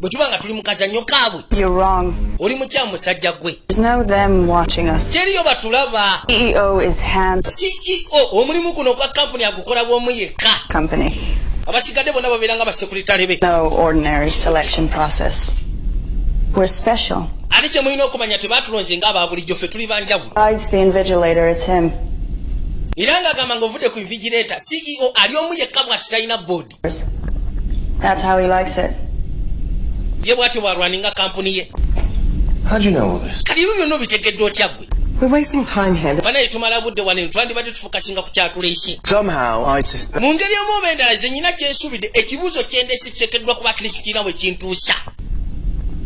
bwe tuba nga tuli mu kazannyo kaabwe? You're wrong. Oli mukyamu, musajja gwe. There's no them watching us. Teriyo batulaba. CEO is hands CEO omulimu guno ogwa kampuni agukola bw'omu yekka. company. Abasigadde bonna babeera nga basekuritale be. No ordinary selection process. We're special. Ate kyemulina okumanya, tebatulonze ng'aba bulijjo, ffe tuli banjawulo. Besides the invigilator, it's him. Era ng'agamba ng'ovudde ku invigilator, CEO ali omu yekka bw'ati, talina board. That's how he likes it. Ye bw'atyo bw'alwaninga kampuni ye. How do you know all this? Kati ebyo byonna obitegedde otya gwe? We're wasting time here. Banaye, tumala budde wano, twandibadde tufokasinga ku kyatuleese. Somehow, I suspect Mu ngeri emu oba endala, ze nyina kyensuubidde, ekibuuzo kyendesi kiteekeddwa kuba kirisikiina bwe kintuusa.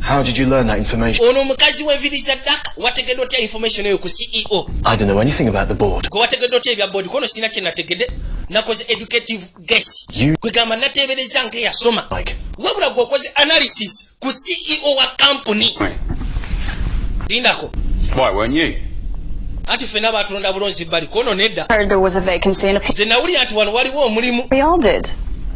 How did you learn that information? Ono omukazi w'enviiri za ddaka, wategedde otya information eyo ku CEO? I don't know anything about the board. Gwe wategedde otya ebya board? Kono sina kye nategedde, nakoze educative guess. Kwegamba nateebereza ng'eyasoma. Like, Wabula gwe okoze analysis ku CEO wa kampuni. Lindako. Why weren't you? Anti ffenna baatulonda bulonzi bbali, kono nedda. Heard there was a vacancy in a Nze nawulira nti wano waliwo omulimu. We all did.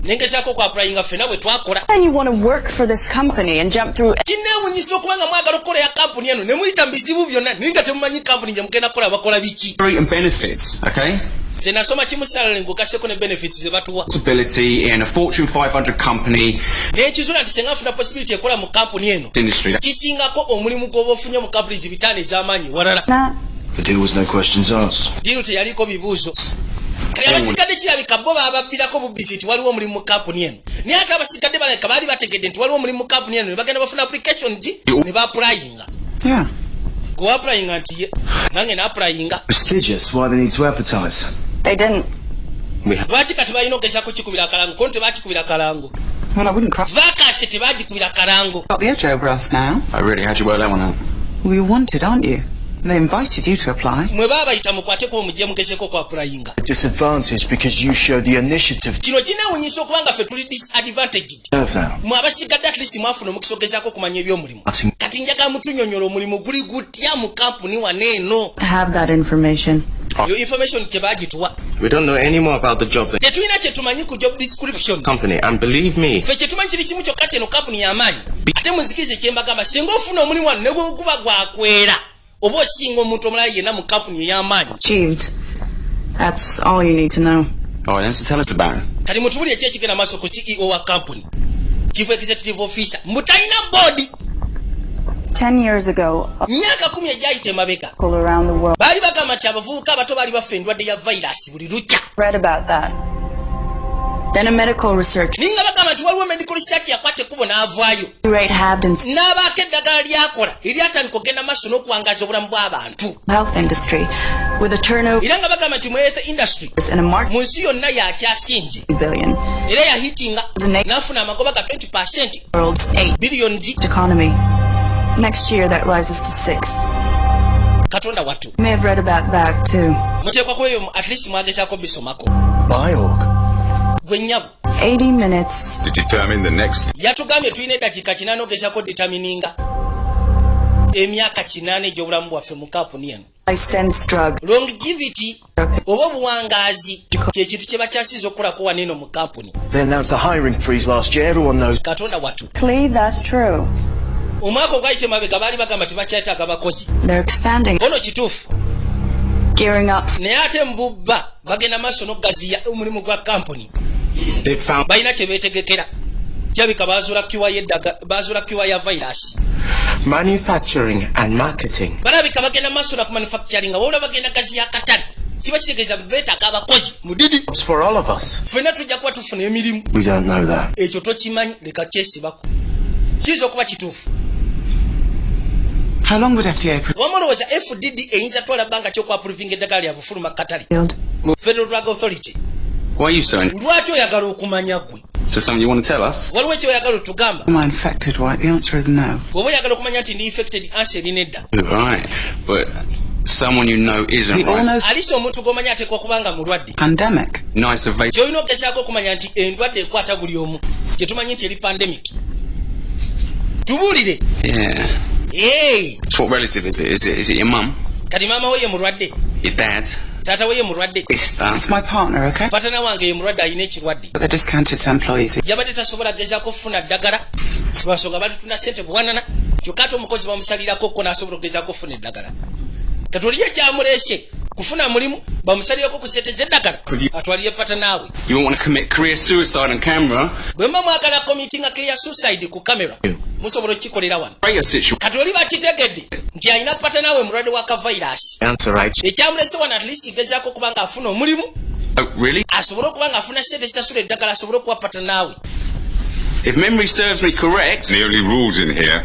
Nengezaako okuapplyinga, ffenna bwe twakola. And you want to work for this company and jump through Kinneewunyisa okuba nga mwagala okukola ya kampuni eno ne muyita mu bizibu byonna, naye nga temumanyi kampuni gye mugenda kukola bakola biki. And benefits, okay? Nze nasoma kimu, salary ng'ogasseko ne benefits ze batuwa. Possibility in a Fortune 500 company N'ekizula nti senga nfuna possibility ekola mu kampuni eno, industry. kisingako omulimu gw'oba ofunye mu kampuni 500 ez'amaanyi walala. that. The deal was no questions asked. Deal teyaliko bibuuzo. Kati abasigadde kirabika bo bababbirako bubisi nti waliwo omulimu mu kampuni eno, naye ate abasigadde balabika baali bategedde nti waliwo omulimu mu kampuni eno, ne bagenda bafuna applications ne baapplyinga. Gwe waapplyinga? Nti ye nange naapplyinga. Prestigious, why they need to advertise? They didn't. Lwaki kati balina ogezaako kikubira akalango? Kono tebakikubira kalango. Well, I wouldn't cry. Vacancy tebagikubira kalango. Got the edge over us now. Oh, really? How'd you work that one out? Well, you're wanted, aren't you? They invited you to apply. Mwe baabayita mukwateko mujje mugezeko ku applyinga. Disadvantage because you showed the initiative Kino kinewunyisa okubanga ffe tuli disadvantaged. to serve now. Mwe abasigadde at least mwafuna omukisa ogezaako okumanya ebyomulimu. Kati njagala mutunyonyola omulimu guli gutya mu kampuni wano eno. Have that information. Eyo information tebagituwa. We don't know any more about the job than Tetulina kyetumanyi ku job description. company, and believe me, Ffe kyetumanyi kiri kimu kyokka, teno kampuni y'amaanyi. Ate muzikirize kyembagamba, singa ofuna omulimu wano ne bwe guba gwakwera oba osinga omuntu omulala yenna mu kampuni ey'amaanyi. Achieved. That's all you need to know. All right, then, so tell us about it. Kati mutubulire ki ekigenda maaso ku CEO wa kampuni, chief executive officer, mutalina board. 10 years ago, Myaka 10 egyayita emabega, people around the world baali bagamba nti abavubuka abato baali bafa endwadde ya vayirasi buli lukya. read about that. Then a medical research Naye nga bagamba nti waliwo medical research yakwata ekkubo n'avaayo rate halved in n'abaako eddagala lyakola eryatandika okugenda maaso n'okuwangaaza obulamu bw'abantu. health industry with a turnover Era nga bagamba nti mu health industry and a market mu nsi yonna yakyasinze billion. era yahitinga n'afuna amagoba ga 20 World's eighth billions economy. Next year that rises to sixth. Katonda wattu. You may have read about that too. Muteekwa kubeeyo at least mwagezaako bisomako. Biorg. Gwe nnyabo. 80 minutes To determine the next Yatugambye tulina eddakiika 80 ogezaako determininga emyaka 80 egy'obulamu bwaffe mu kampuni eno. License drug. Longevity oba obuwangaazi kyekintu kye bakyasinza okukolako wano eno mu kampuni. They announced a hiring freeze last year. Everyone knows. Katonda wattu. Clearly, that's true. Omwaka ogwayita emabega baali bagamba tebakyetaaga bakozi. They're expanding, Kono kituufu, gearing up naye ate mbubba bagenda maaso n'okugaziya omulimu gwa kampuni. They found Balina kye beetegekera. Kirabika bazuula cure y'eddaga, bazuula cure ya virus. Manufacturing and marketing. Balabika bagenda maaso na ku manufacturing, wabula bagenda gaziya akatale. Kiba kitegeeza beetaaga abakozi mudidi. Jobs for all of us. Ffenna tujja kuba tufuna emirimu. We don't know that. Ekyo tokimanyi, leka kyesibako, kiyinza okuba kituufu. How long would FDA approve? Wama olowooza FDA eyinza twala bbanga kyokwapuruvinga eddagala lya bufuluma katale? Field. Federal Drug Authority. Why are you so in? Lwaki oyagala okumanya gwe? Is there something you want to tell us? Waliwo ekyoyagala otugamba? Am I infected, White? The answer is no. Bw'oba oyagala okumanya nti ndi infected, answer eri nedda. Right. But someone you know isn't, We all right? know Alisa omuntu gw'omanyi ateekwa kuba nga mulwadde. Pandemic. Nice of Kyolina ogezaako okumanya nti endwadde ekwata buli omu, kyetumanyi nti eri pandemic. Tubuulire. Yeah. Hey, So what relative is it? Is it your mum? Kati maama we ye mulwadde? Your dad? Taata we ye mulwadde? Sister? It's my partner, okay? Partner wange ye mulwadde, alina ekirwadde. But they're discounted to employees. Yabadde tasobola gezaako kufuna ddagala lwansonga batutunda sente buwanana, kyokka ate omukozi bamusalirako ko n'asobola okugezaako okufuna eddagala. Kati oli ekyamuleese kufuna mulimu, bamusalireko ku sente z'eddagala atwalire partner we. You won't want to commit career suicide on camera. Bwe muba mwagala committinga career suicide ku kamera, musobola okukikolera wano. Rate your situation. Kati oli bakitegedde nti alina partner we mulwadde wa kavairasi. Answer right. Ekyamulese wano at least gezaako okuba nga afuna omulimu Oh, really? asobole okuba nga afuna sente zisasula eddagala asobole okuwa partner we. If memory serves me correct, The only rules in here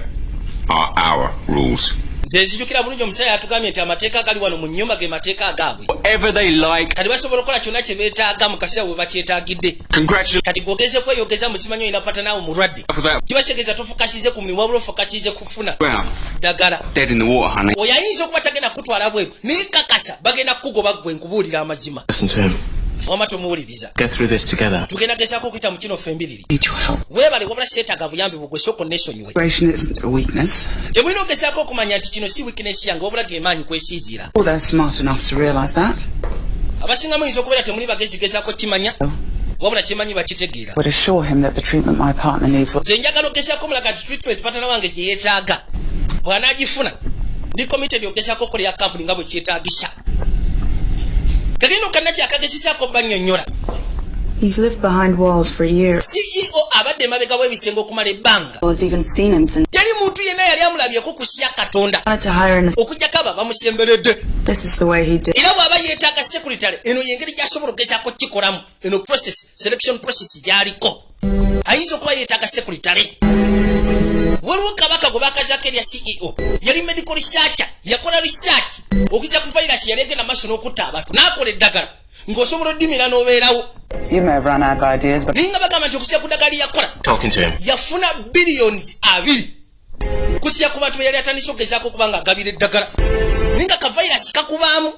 are our rules. Nze nzijukira bulungi omusajja yatugambye nti amateeka agali wano mu nnyumba ge mateeka agaabwe. Whatever they like, Kati basobola okukola kyonna kye beetaaga mu kaseera we bakyetaagidde. Congratulations Kati gwogeze kweyogeza musimanyi olina partner we mulwadde, for that. kiba kitegeeza tofokasize ku mulimu wabula ofokasize kufuna Well, ddagala. dead in the water, honey. Oyo ayinza okuba tagenda kutwala bweru, naye kakasa bagenda kukugoba ggwe, nkubuulira amazima. Listen to him. Wama tomuwuliriza. Get through this together. Tugenda gezaako okuyita mu kino ffe embiriri. Need your help. Weebale, wabula seetaaga buyambi bugwe, sooka onneesonyiwe. Integration isn't a weakness. Temulina ogezaako okumanya nti kino si weakness yange, wabula gemaanyi kwesiiziira. All they're smart enough to realise that. Abasinga muyinza okubeera temuli bagezi gezaako kimanya, wabula kyemanyi bakitegeera. Would assure him that the treatment my partner needs will Nze njagala ogezaako omulaga nti treatment partner wange gye yeetaaga bw'anaagifuna, ndi committed ogezaako okukolera kampuni nga bwe kyetaagisa. Kagenda okanna kyakagezizaako bannyonnyola. He's lived behind walls for years. CEO abadde emabega w'ebisenge okumala ebbanga. Has even seen him since Teri muntu yenna yali amulabyeko kusya Katonda wanted to hire an okuggyako abo bamusemberedde. This is the way he did. Era bw'aba yeetaaga secretary, eno yengeri gy'asobola okugezaako kukikolamu. Eno process, selection process gy'aliko, ayinza okuba yeetaaga secretary. Waliwo kabaka gwe bakazaako erya CEO, yali medical researcher, yakola research okuzza ku virus yali egenda maaso n'okutta abantu, n'akola eddagala ng'osobola oddimira n'obeerawo. You may have run out of ideas, but Naye nga bagamba nti okusinza ku ddagala lye yakola, Talking to him. yafuna billions 20. Kusiya ku bantu be yali atandise okugezaako okuba nga agabira eddagala, naye nga kavairasi kakubaamu,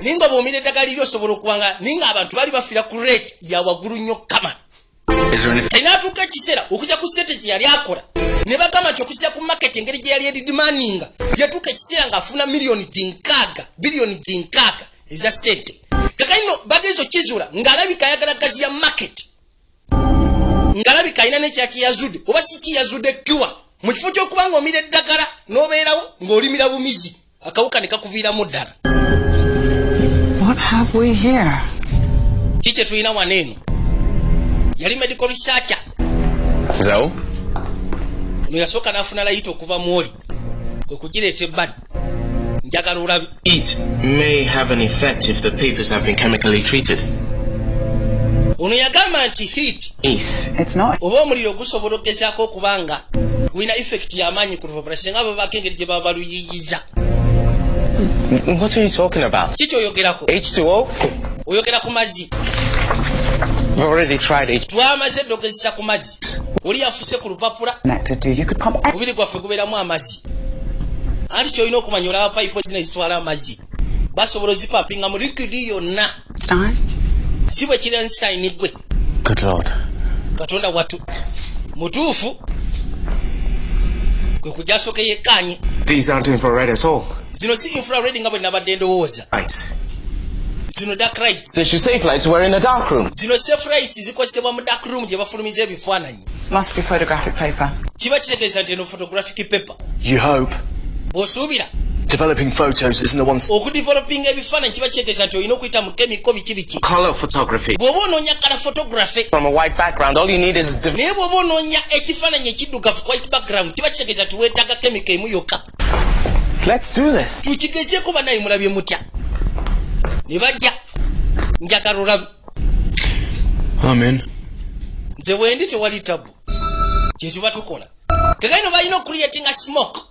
naye nga bw'omira eddagala liri osobola okubanga, naye nga abantu baali bafiira ku rate ya waggulu nnyo kama. Is there anything? Kalina atuuka ekiseera okujja ku sente kye yali akola ne bagamba nti okuzza ku market, engeri gye yali edidemaninga, yatuuka ekiseera ng'afuna miliyoni 60, biliyoni 60 eza sente. Kakalino bagenza okizula ng'alabika ayagala gazi ya market, ng'alabika alina nekyaki yazudde oba si ki yazudde cure. Mu kifo ky'okuba ng'omira eddagala n'obeerawo ng'olimira bumizi, akawuka ne kakuviiramu ddala. What have we here? Ki kye tulina wano? Eno yali medical researcher. Is that all? Ono yasooka n'afuna layita okuva mu oli kwe kugireeta ebbali, njagala olabe. Heat may have an effect if the papers have been chemically treated. Ono yagamba nti heat Eth. It's not. oba omuliro gusobola okugezaako okuba nga gulina effect y'amaanyi ku lupapula singa babaako engeri gye baba baluyiyiza. What are you talking about? Ki kyoyogerako? H2O? Oyogera ku mazzi? We've already tried H. Twamaze dda okugezesa ku mazzi, oli yafuse ku lupapula. Connected to. You could pump Omubiri gwaffe gubeeramu amazzi, anti kyolina okumanya olaba payipo zino ezitwala amazzi basobola ozipapinga mu liquid yonna. Einstein. Si bwe kiri, Einstein gwe? Good Lord. Katonda watu, mutuufu, kwe kujja asooke yekkaanye. These aren't infrared at all. Zino si infrared nga bwe nabadde ndowooza. Right. Zino dark lights. So safe lights were in a dark room. Zino safe lights zikozesebwa mu dark room gye bafulumiza ebifaananyi. Must be photographic paper. Kiba kitegeeza nti eno photographic paper. You hope. Bw'osuubira. Developing photos isn't the one. Okudevelopinga ebifaananyi kiba kitegeeza nti olina okuyita mu chemical biki biki. Color photography. Bw'oba onoonya color photography From a white background, all you need is naye bw'oba onoonya ekifaananyi ekiddugavu, white background, kiba kitegeeza nti weetaaga chemical emu yokka. Let's do this. Tukigezeeko banaye, mulabye mutya? Ne bajja, njagala olabe. I'm in. Nze bwendi, tewali tabu, kyekiba tukola tegalino balina okucreatinga smoke.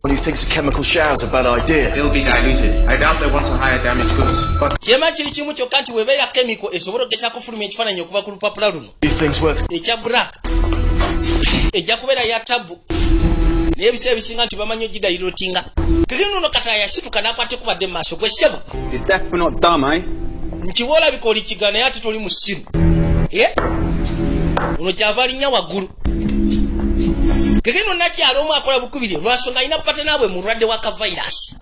One who thinks a chemical shower's a bad idea. It'll be diluted. I doubt they want to hire damaged goods. But Kyema kiri kimu kyokka nti webeera chemical esobola okugeza kufulumya ekifaananyi okuva ku lupapula luno Who thinks worth ekya black, ejja kubeera ya tabu, naye ebiseera ebisinga nti bamanyi ogidilutinga. Kekino kata yasituka n'akwata ekubadde mu maaso gwe ssebo. You're deaf but not dumb, eh? Nti woolabika oli kiga naye ate toli musiru. Ye ono kyava alinnya waggulu. Kekino nakyalo omu akola bukubiri lwansonga alina patanaabwe mulwadde wa kavairasi,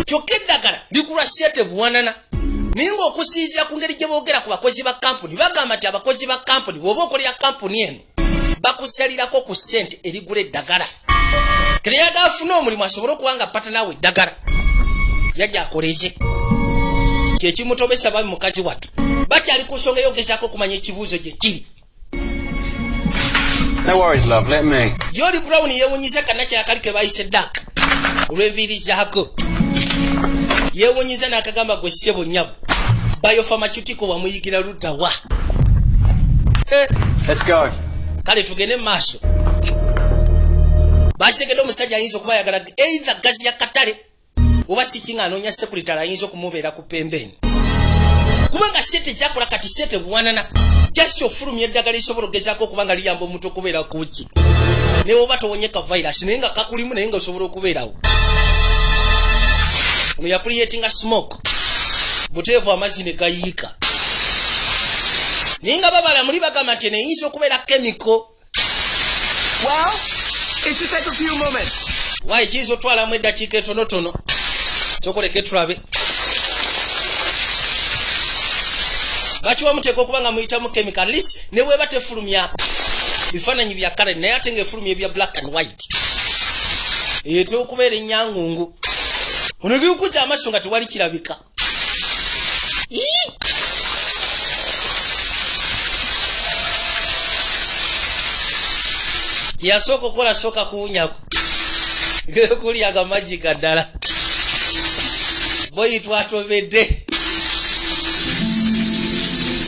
kyokka eddagala ligulwa sente buwanana, naye ng'okusinziira ku ngeri gye boogera ku bakozi ba kampuni, bagamba nti abakozi ba kampuni, bw'oba okolera kampuni eno, bakusalirako ku ssente erigula eddagala. Kereyaga afune omulimu asobole okuba nga patanaawe eddagala yajja akoleze kyekimutobesa. Babi mukazi wattu bakyali ku nsonga eyogezaako okumanya ekibuuzo gye kiri. No worries, love. Let me. Yoli Brown yewunyiza kannakyakali ke bayise dak olw'enviiri zaako, yewunyiza n'akagamba, gwe ssebo nnyabo, biopharmaceutical wamuyigira ludda wa? Let's go. Kale tugende mu maaso. Bakitegedde omusajja ayinza okuba ayagala either gazi ya katale oba siki nga anoonya secretary ayinza okumubeera ku pembeeni, kubanga sente gyakola kati sente buwanana, just okufulumya eddagala lisobola okugezaako okuba nga liyamba omuntu okubeera kuki naye oba towonye ka virus naye nga kakulimu, naye nga osobola okubeerawo. Ono yacreatinga smoke buteevu, amazzi ne gayiika, naye nga babala muli bagamba nti eno eyinza okubeera chemical. Well, it should take a few moments. Waayi, kiyinza otwalamu eddakiika etonotono, sokoleke tulabe. Bakiwa muteeka okuba nga muyitamu chemical, at least ne bweba tefulumya bifaananyi bya kale, naye ate ngaefulumya ebya black and white, eyo etera okubeera enyangungu. Ono gikuza amaaso nga tewali kirabika. Ii! Yasooka okukola sooka kuwunyako kulyaga mazzi ga ddala boyi twatobedde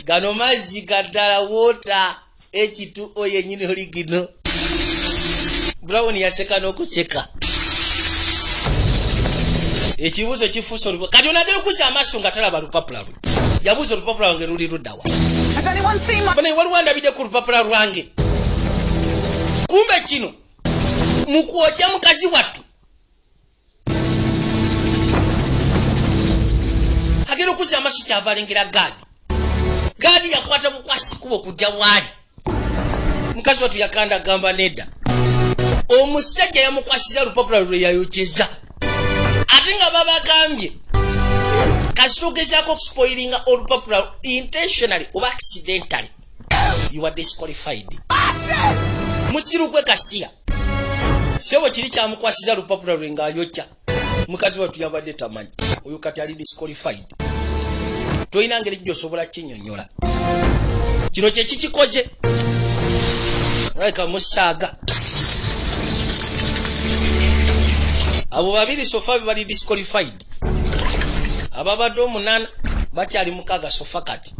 gano mazzi ga ddala, water H2O yenyini oligino. Brown yaseka n'okuseka, ekibuuzo kifuuse olubu. Kati onagera okuza amaaso nga talaba lupapula lwe, yabuuza olupapula lwange luli luddawa? Has anyone seen my Bane waliwo andabidde ku lupapula lwange? Kumbe kino Mu kwokya mukazi wattu agenda okuzza amaaso, kyava alengera guard. Guard yakwata bukwasi kuba okujja bwali. Mukazi wattu yakanda, agamba nedda, omusajja yamukwasiza lupapula lwe yayokyeza, ate nga babagambye kasita ogezaako okuspoilinga olupapula intentionally oba accidentally, you are disqualified. Musiru gwe kasiya sebo, kiri kyamukwasiza lupapula lwe ng'ayokya. Mukazi wattu yabadde tamanyi oyo kati ali disqualified. Tolina ngeri gyosobola kinyonyola kino kyekikikoze. Alabika musaaga abo babiri so far bali disqualified. Ababadde omunaana bakyali 6 so far. Kati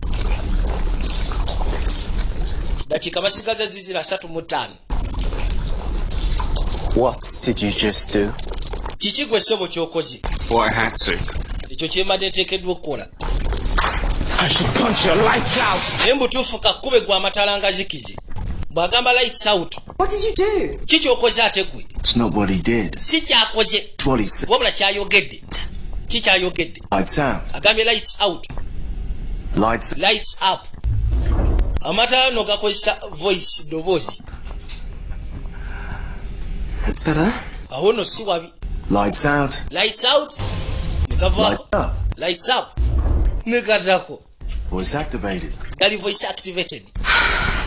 dakiika basigaza zizira 35. What did you just do? Kiki gwe ssebo kyokoze? What I had to. Ekyo kyembadde nteekeddwa okukola. I should punch your lights out. Naye mbutuufu kakkube gwe amataala nga zikize bw'agamba lights out. What did you do? Ki kyokoze ate gwe? It's not what he did. Si kyakoze. It's what he said. Wabula kyayogedde. Ki kyayogedde? Lights out. Agambye lights out. Lights. Lights up. Amataala no gakozesa voice, ddoboozi. That's better. Awo no si wabi. Lights out. Lights out negavaako. Lights up. Lights up negaddako. Voice activated. Gali voice activated.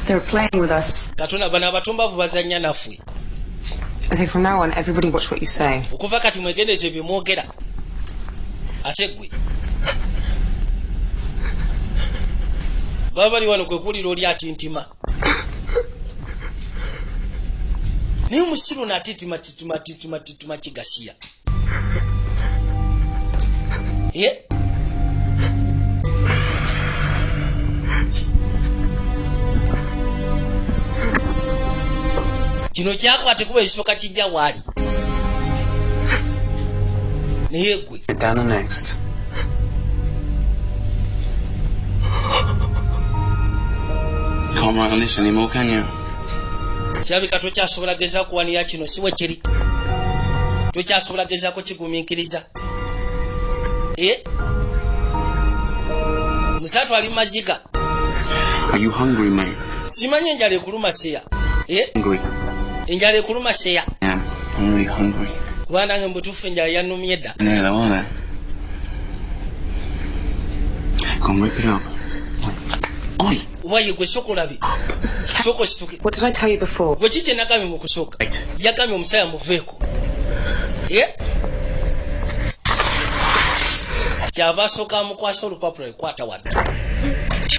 They're playing with us. Katonda, bano abatumbavu bazanya naffe. Okay, from now on, everybody watch what you say. Okuva kati mwegendeze byemwogera. Ate gwe baba bali wano kwe kuwulira oli atintima, naye omusiru naatitima titima titima titima kigasiya. Ye kino kyakwate kuba ekisooka kijja waali, naye gwe Down the next. Can't write on this anymore, can you? Kirabika tokyasobola gezaako kuwanira kino, si bwe kiri? Tokyasobola gezaako kigumiikiriza. E musatu ali maziga. Are you hungry, mate? Simanyi enjala ekuluma seya e Hungry. Enjala ekuluma seya? Yeah, I'm really hungry. Kuba nange mubutuufu enjala yannumye dda. Yeah, though, aren't they? Go on, rip it up. Oi! Waye gwe sooka olabe, sooka osituke. What did I tell you before? Gwe ki kye nagambye mu kusooka? Yagambye omusaya muveeko. Ye kyava asooka amukwasa olupapula. Ekwata wano,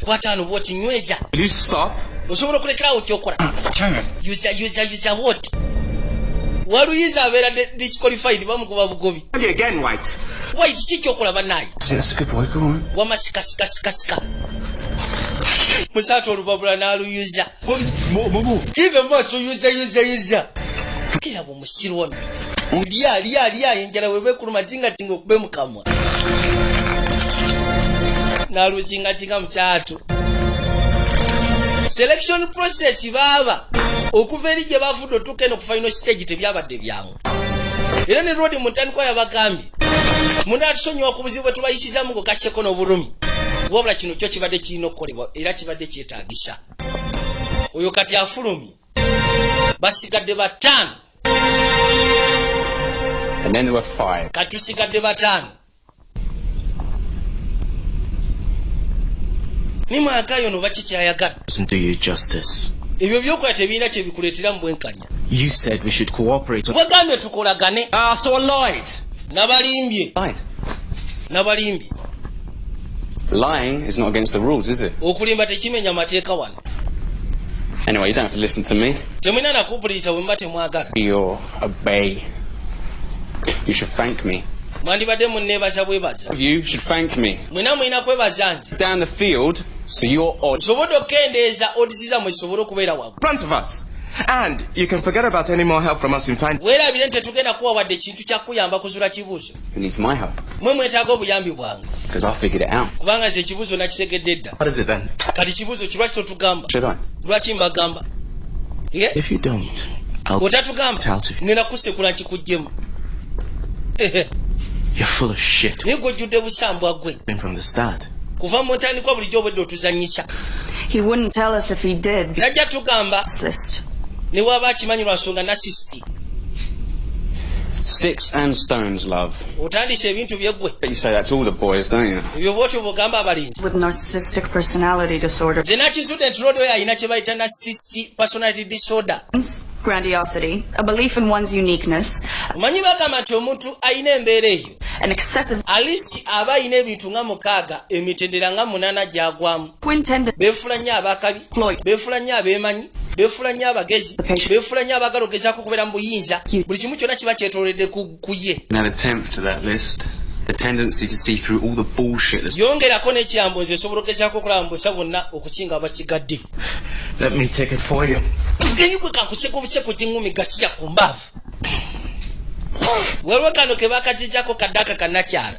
kwata wano bwoti, nyweza. Will you stop? Osobola okulekerawo kyokola? Yuza, yuza, yuza woti waluyiza abeera disqualified, bamukuba bugobi. Tell you again, White. White, ki kyokola bannaye? That's a good boy, go on. Wama sika, sika, sika, sika. Musaatu olupapula n'aluyuza. Genda mu maaso, yuza, yuza, yuza. Kiraba omusiru ono, lya, lya, lya. Enjala weba ekuluma, tingatinga okube mukamwa n'aluzingatinga. Mukyatu selection process baaba okuva eri gye bavudde otuuka eno ku final stage tebyabadde byangu. Era ne Rodi mu ntandikwa yabagambye munatusonyiwa ku buzibu bwe tubayisizamu ngo gasseko n'obulumi, wabula kino kyo kibadde kirina okukolebwa era kibadde kyetaagisa. Oyo kati afulumye, basigadde 5. And then there were five. Kati tusigadde 5. Nimwagayo no bakikyayagala. Doesn't do you justice. Ebyo byokola tebirina kyebikuleetera mu bwenkanya. You said we should cooperate. Wagambye tukolagane. Ah, so I lied. Nabalimbye. Lied. Nabalimbye. Lying is not against the rules, is it? Okulimba tekimenya mateeka wano. Anyway, you don't have to listen to me. Temulina nakumpuliriza bwe muba temwagala. You're obey. You should thank me. Mwandibadde munneebaza bwebaza. You should thank me. Mwena mulina kwebaza nze. Down the field, so your odds. Nsobodde okukendeeza odds zammwe zisobole okubeera waggulu. Front of us. And you can forget about any more help from us in finding. Weerabire nti tetugenda kuwa wadde ekintu kyakuyamba kuzula kibuuzo. Who needs my help? Mwe mwetaaga obuyambi bwange? Because I figured it out. Kubanga nze ekibuuzo nakitegedde dda. What is it then? Kati kibuuzo ki? Lwaki totugamba? Should I? Lwaki mbagamba? Ye If you don't, Otatugamba, Out of you. ngenda kusekula nkikugjemu. You're full of shit. Naye gwejjudde busambwa gwe. Been from the start. Kuva mu ntandikwa bulijjo obwedde otuzanyisa. He wouldn't tell us if he did. Tajja tugamba Narcissist. ne waba akimanyi lwa nsonga narcissist. Sticks and stones, love. Otandise ebintu byeggwe. You say that's all the boys, don't you? Ebyo bwotyo bwogamba abalinzi. With narcissistic personality disorder. Nze nakizudde nti Rodi oyo alina kye bayita narcissistic personality disorder. Grandiosity, a belief in one's uniqueness, Omanyi bagamba nti omuntu alina embeera eyo, an excessive at least aba alina ebintu nga 6, emitendera nga 8 gyagwamu. Twin tendency. Beefula nnyo abakabi, Floyd. beefula nnyo abeemanyi, beefula nnyo abagezi, beefula nnyo abagala ogezaako okubeera mu buyinza. Buli kimu kyonna kiba kyetoolodde ku ye. And add a tenth to that list. The tendency to see through all the bullshit that's Yongerako n'ekiyambo, nze nsobola ogezaako okulaba mu busa bwonna okusinga abasigadde. Let me take it for you. Gwe kankuseka obuseko giŋŋumi gasiya ku mbaavu. Waliwo kano ke bakagijjako kaddaaka kannakyala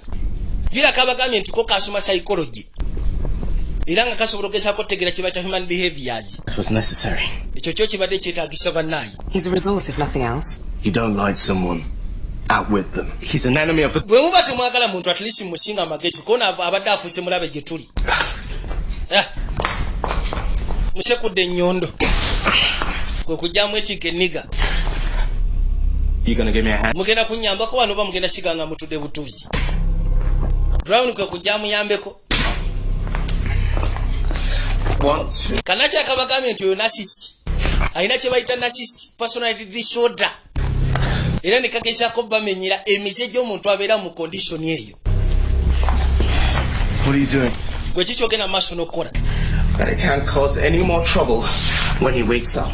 gira kabagambye nti ko kasoma psychology era nga kasobola ogezaako okutegeera kye bayita human behaviors. It was necessary. Ekyo kyo kibadde kyetaagisa bannaayi. He's a resource, if nothing else. You don't like someone, outwit them. He's an enemy of the. Bwe muba temwagala muntu, at least musinga amagezi kona abadde afuuse mulabe gye tuli. Eh. Musekudde ennyondo kwe kujjamu ekiga enniga. You gonna give me a hand? Mugenda kunyambako wano oba mugenda siga nga mutudde butuuzi? Brown kwe kujja muyambeko. One, two. Kanaki akabagambye nti oyo narcissist, alina kye bayita narcissist personality disorder, era ne kagezaako bamenyera emize gy'omuntu abeera mu condition eyo. What are you doing? Gwe kikyogenda mu maaso n'okukola? That it can't cause any more trouble when he wakes up.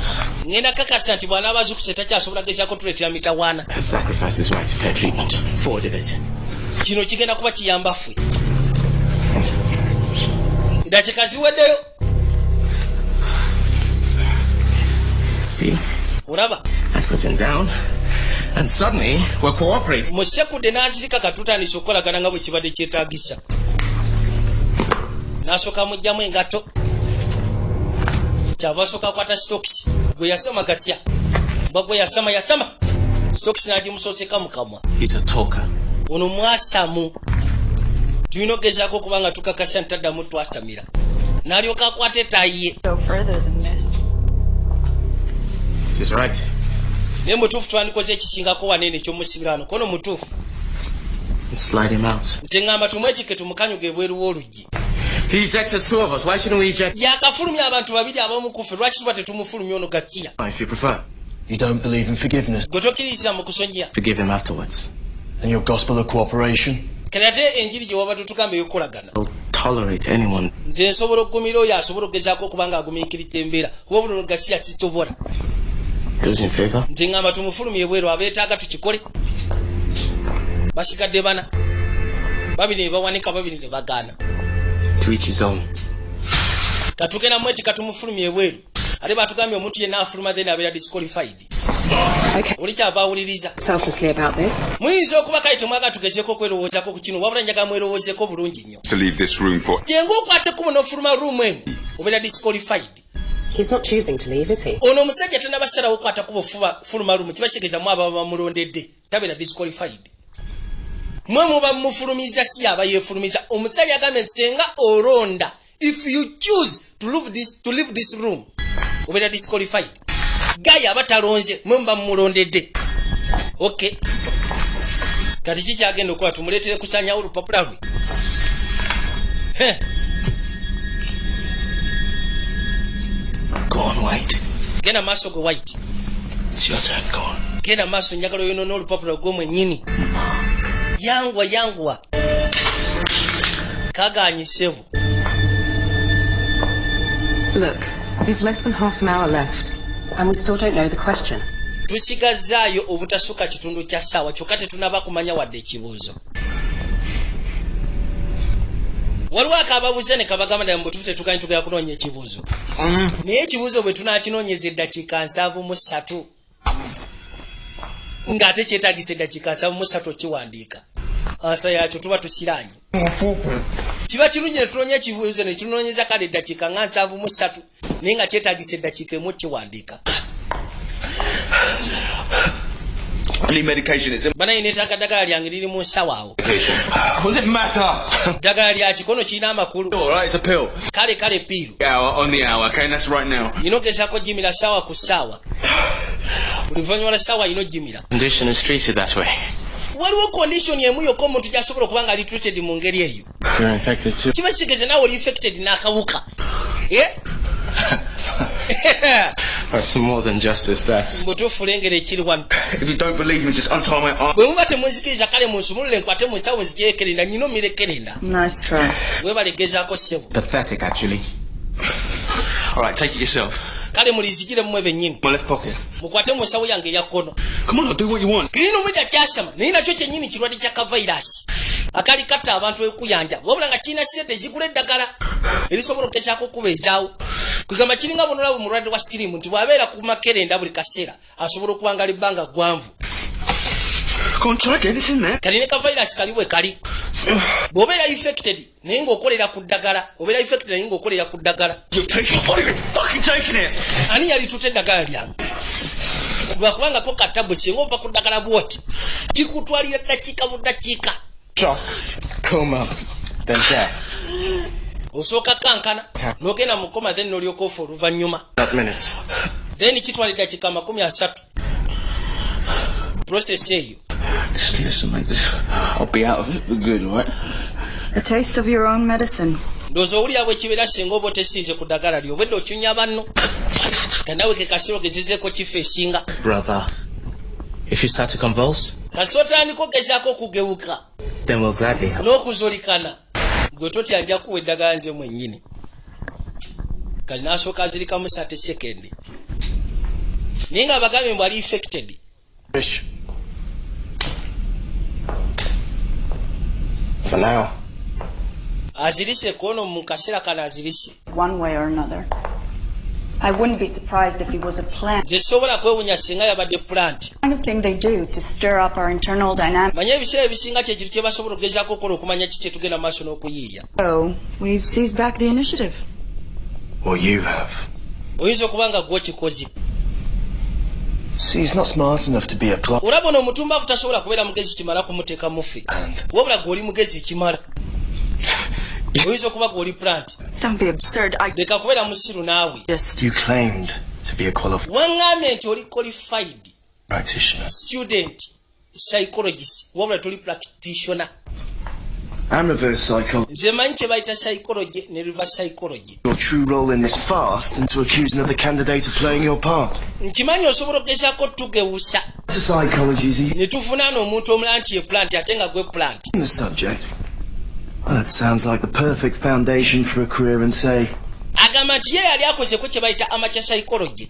Ngenda kakasa nti bw'anaaba azuukuse takyasobola gezaako tuleetera mitawaana. Sacrifice his right to fair treatment. Forwarded it. Kino kigenda kuba kiyamba ffe. Dakiika ziweddeyo. See? Olaba? I put him down. And suddenly, we're cooperating. Musekudde n'azirika. Katutandise okukolagana nga bwe kibadde kyetaagisa. N'asooka mugjamu engatto, kyava asooka akwata stokisi gwe yasama gasya mbwa gwe yasama yasama stokisi n'agimusooseka mu kamwa. He's a talker. Ono mwasamu, tulina okugezaako okuba nga tukakasa nti taddamu twasamira. N'alyoka akwata ettaayi ye. Go further than this. He's right. Naye mutuufu, twandikoze ekisingako waneene ekyomusibira wano kono mutuufu. Slide him out. Nze ŋŋamba tumwekike tumukanyuga ebweru w'oluggi. He ejected two of us. Why shouldn't we eject Yakafulumya abantu babiri abamukufe, lwaki tuba tetumufulumya ono gasiya? if you prefer? You don't believe in forgiveness Gwe tokkiririza mu kusonyiya? Forgive him afterwards. and your gospel of cooperation? Kati ate enjiri gye waba tutugamba ey'okukolagana? I'll tolerate anyone. Nze nsobola okugumira oyo asobola okugezaako okuba nga agumiikiriza embeera, kuba buno gasiya kitobola. Those in favor? Nze ŋŋamba tumufulumya ebweru. Abeetaaga tukikole basigadde bana, babiri ne bawanika, babiri ne bagaana. To each his own. Katugenda mwetika tumufulumya ebweru. Ate batugambye omuntu yenna afuluma then abeera disqualified. Okay. Oli kyava awuliriza. Selflessly about this. Muyinza okuba kale temwaga tugezeeko okwerowoozako ku kino, wabula njaga mwerowoozeko bulungi nnyo. To leave this room for Singa okwata ekkubo n'ofuluma room eno, obeera disqualified. He's not choosing to leave, is he? Ono omusajja tannabasalawo okukwata kubo fuluma room, kiba kitegeeza mu ababa bamulondedde tabeera disqualified. Mwe muba mufulumiza, si aba yeefulumiza. Omusajja agambye nti senga olonda, if you choose to leave this room, obeera disqualified. Gaya aba talonze, mwe muba mumulondedde. Okay, kati kikyagenda okukola tumuleetere kusanyawo olupapula lwe. Heh. Go on, White. Genda maaso gwe White. It's your turn. Go on. Genda maaso, njagala oyonoona olupapula gwe mwennyini. Yangwa yangwa kaganyisebo. Look, we've less than half an hour left, and we still don't know the question. Tusigazaayo obutasukka kitundu kya ssaawa, kyokka tetunaba kumanya wadde ekibuuzo. Waliwo akababuze ne kabagamba ddala mubutuufu tetuganyi tugenda kunoonya ekibuuzo, naye ekibuuzo bwe tunakinoonyeza eddakiika 73, ng'ate kyetagisa eddakiika 73 okiwandiika answer yakyo, tuba tusiranye. Kiba kirungi ne tunoonya ekibuuzo ne kinoonyeza kale eddakiika nga 73, naye nga kyetagisa eddakiika 1 kiwandiika. I need medication. It's in Banaye, neetaaga ddagala lyange, liri mu nsawo awo. medication. What does it matter? Ddagala lya kikono, kirina amakulu? All right, it's a pill. Kale kale, pill. Hour on the hour. Okay, and that's right now. Nina ogezaako gimira saawa ku ssaawa, buli luvannyuma lwa ssaawa alina ogimira. Condition is treated that way. Waliwo condition emu yokka omuntu gyasobola okuba nga ali treated mu ngeri eyo. You're infected too. Kiba kitegeeza naawe oli infected n'akawuka. Eh? That's more than justice. That's Mutuufu, lengera ekiri wano. If you don't believe me, just untie my arm. Bwe muba temunzikiriza, kale munsumulule nkwate mu nsawo nzijeekerenda, nyina omirekerenda. Nice try. Webalegezaako, ssebo. pathetic, actually. All right, take it yourself. Kale mulizigire mmwe bennyini. My left pocket. Mukwate mu nsawo yange eya kkono. Come on, I'll do what you want. Kirina omwedda kyasama, naye nakyo kyennyini kirwadde kya kavairasi akali katta abantu ekuyanja, wabula nga kirina sente ezigula eddagala erisobola okugezaako okubeezaawo. Kwegamba kiringa bonolaba omulwadde wa siriimu nti bw'abeera ku makerenda buli kaseera asobola okuwangala ebbanga ggwanvu. Go on, try again. It's in there. Kali ne kavairasi kali bwe kali, bw'obeera infected naye ng'okolera ku ddagala, obeera infected naye ng'okolera ku ddagala. You've taken. What are you fucking taking it? Ani yalituta eddagala lyange? Lwakubanga ko katabu, singa ova ku ddagala bwoti kikutwalira ddakiika mu ddakiika. Shock, coma, then death. Osooka kankana n'ogenda mu coma, then n'olyoka ofa oluvannyuma. That minutes. Then kitwala eddakiika 30 process eyo. Listen, mate. This, I'll be out of it for good, all right? A taste of your own medicine. Ndowooza owulira bwe kibeera singa oba otesiize ku ddagala lyo, obwedde okyunya banno kanawe ke kasiro gezezeeko kifo esinga. Brother, if you start to convulse, Kasi otandika ogezaako okugewuka then we'll gladly help. n'okuzolikana, gwe totya, nja kuwa eddagala nze mwennyini. Kali n'asooka azirikamu 30 seconds, naye nga abagambye mbu ali infected. Fish. For now. Azirise kono mu kaseera kano azirise. One way or another. I wouldn't be surprised if he was a plant. Nze sobola kwewunya singa yabadde plant. Kind of thing they do to stir up our internal dynamic. Manye ebiseera ebisinga kyekintu kye basobola okugezaako okukola okumanya ki kyetugenda mu maaso n'okuyiiya. So, we've seized back the initiative. Or you have. Oyinza okuba nga gwe okikoze. See, he's not smart enough to be a plant. Olaba ono omutumbavu tasobola kubeera mugezi kimala kumuteeka mufe, wabula gwe oli mugezi ekimala, oyinza okuba gwe oli plant. Don't be absurd. I Leka kubeera musiru naawe. just. You claimed to be a qualified Waŋŋambye nti oli qualified practitioner. student psychologist, wabula toli practitioner. And reverse psychology. Nze manyi kye bayita psychology ne reverse psychology. Your true role in this fast and to accuse another candidate of playing your part. Nkimanyi osobola okugezaako tugewusa Psychology is ne tufunaana omuntu omulala nti ye plant ate nga gwe plant. in the subject. Well, that sounds like the perfect foundation for a career in, say, Agamba nti ye yali akozeko kye bayita amateur psychology,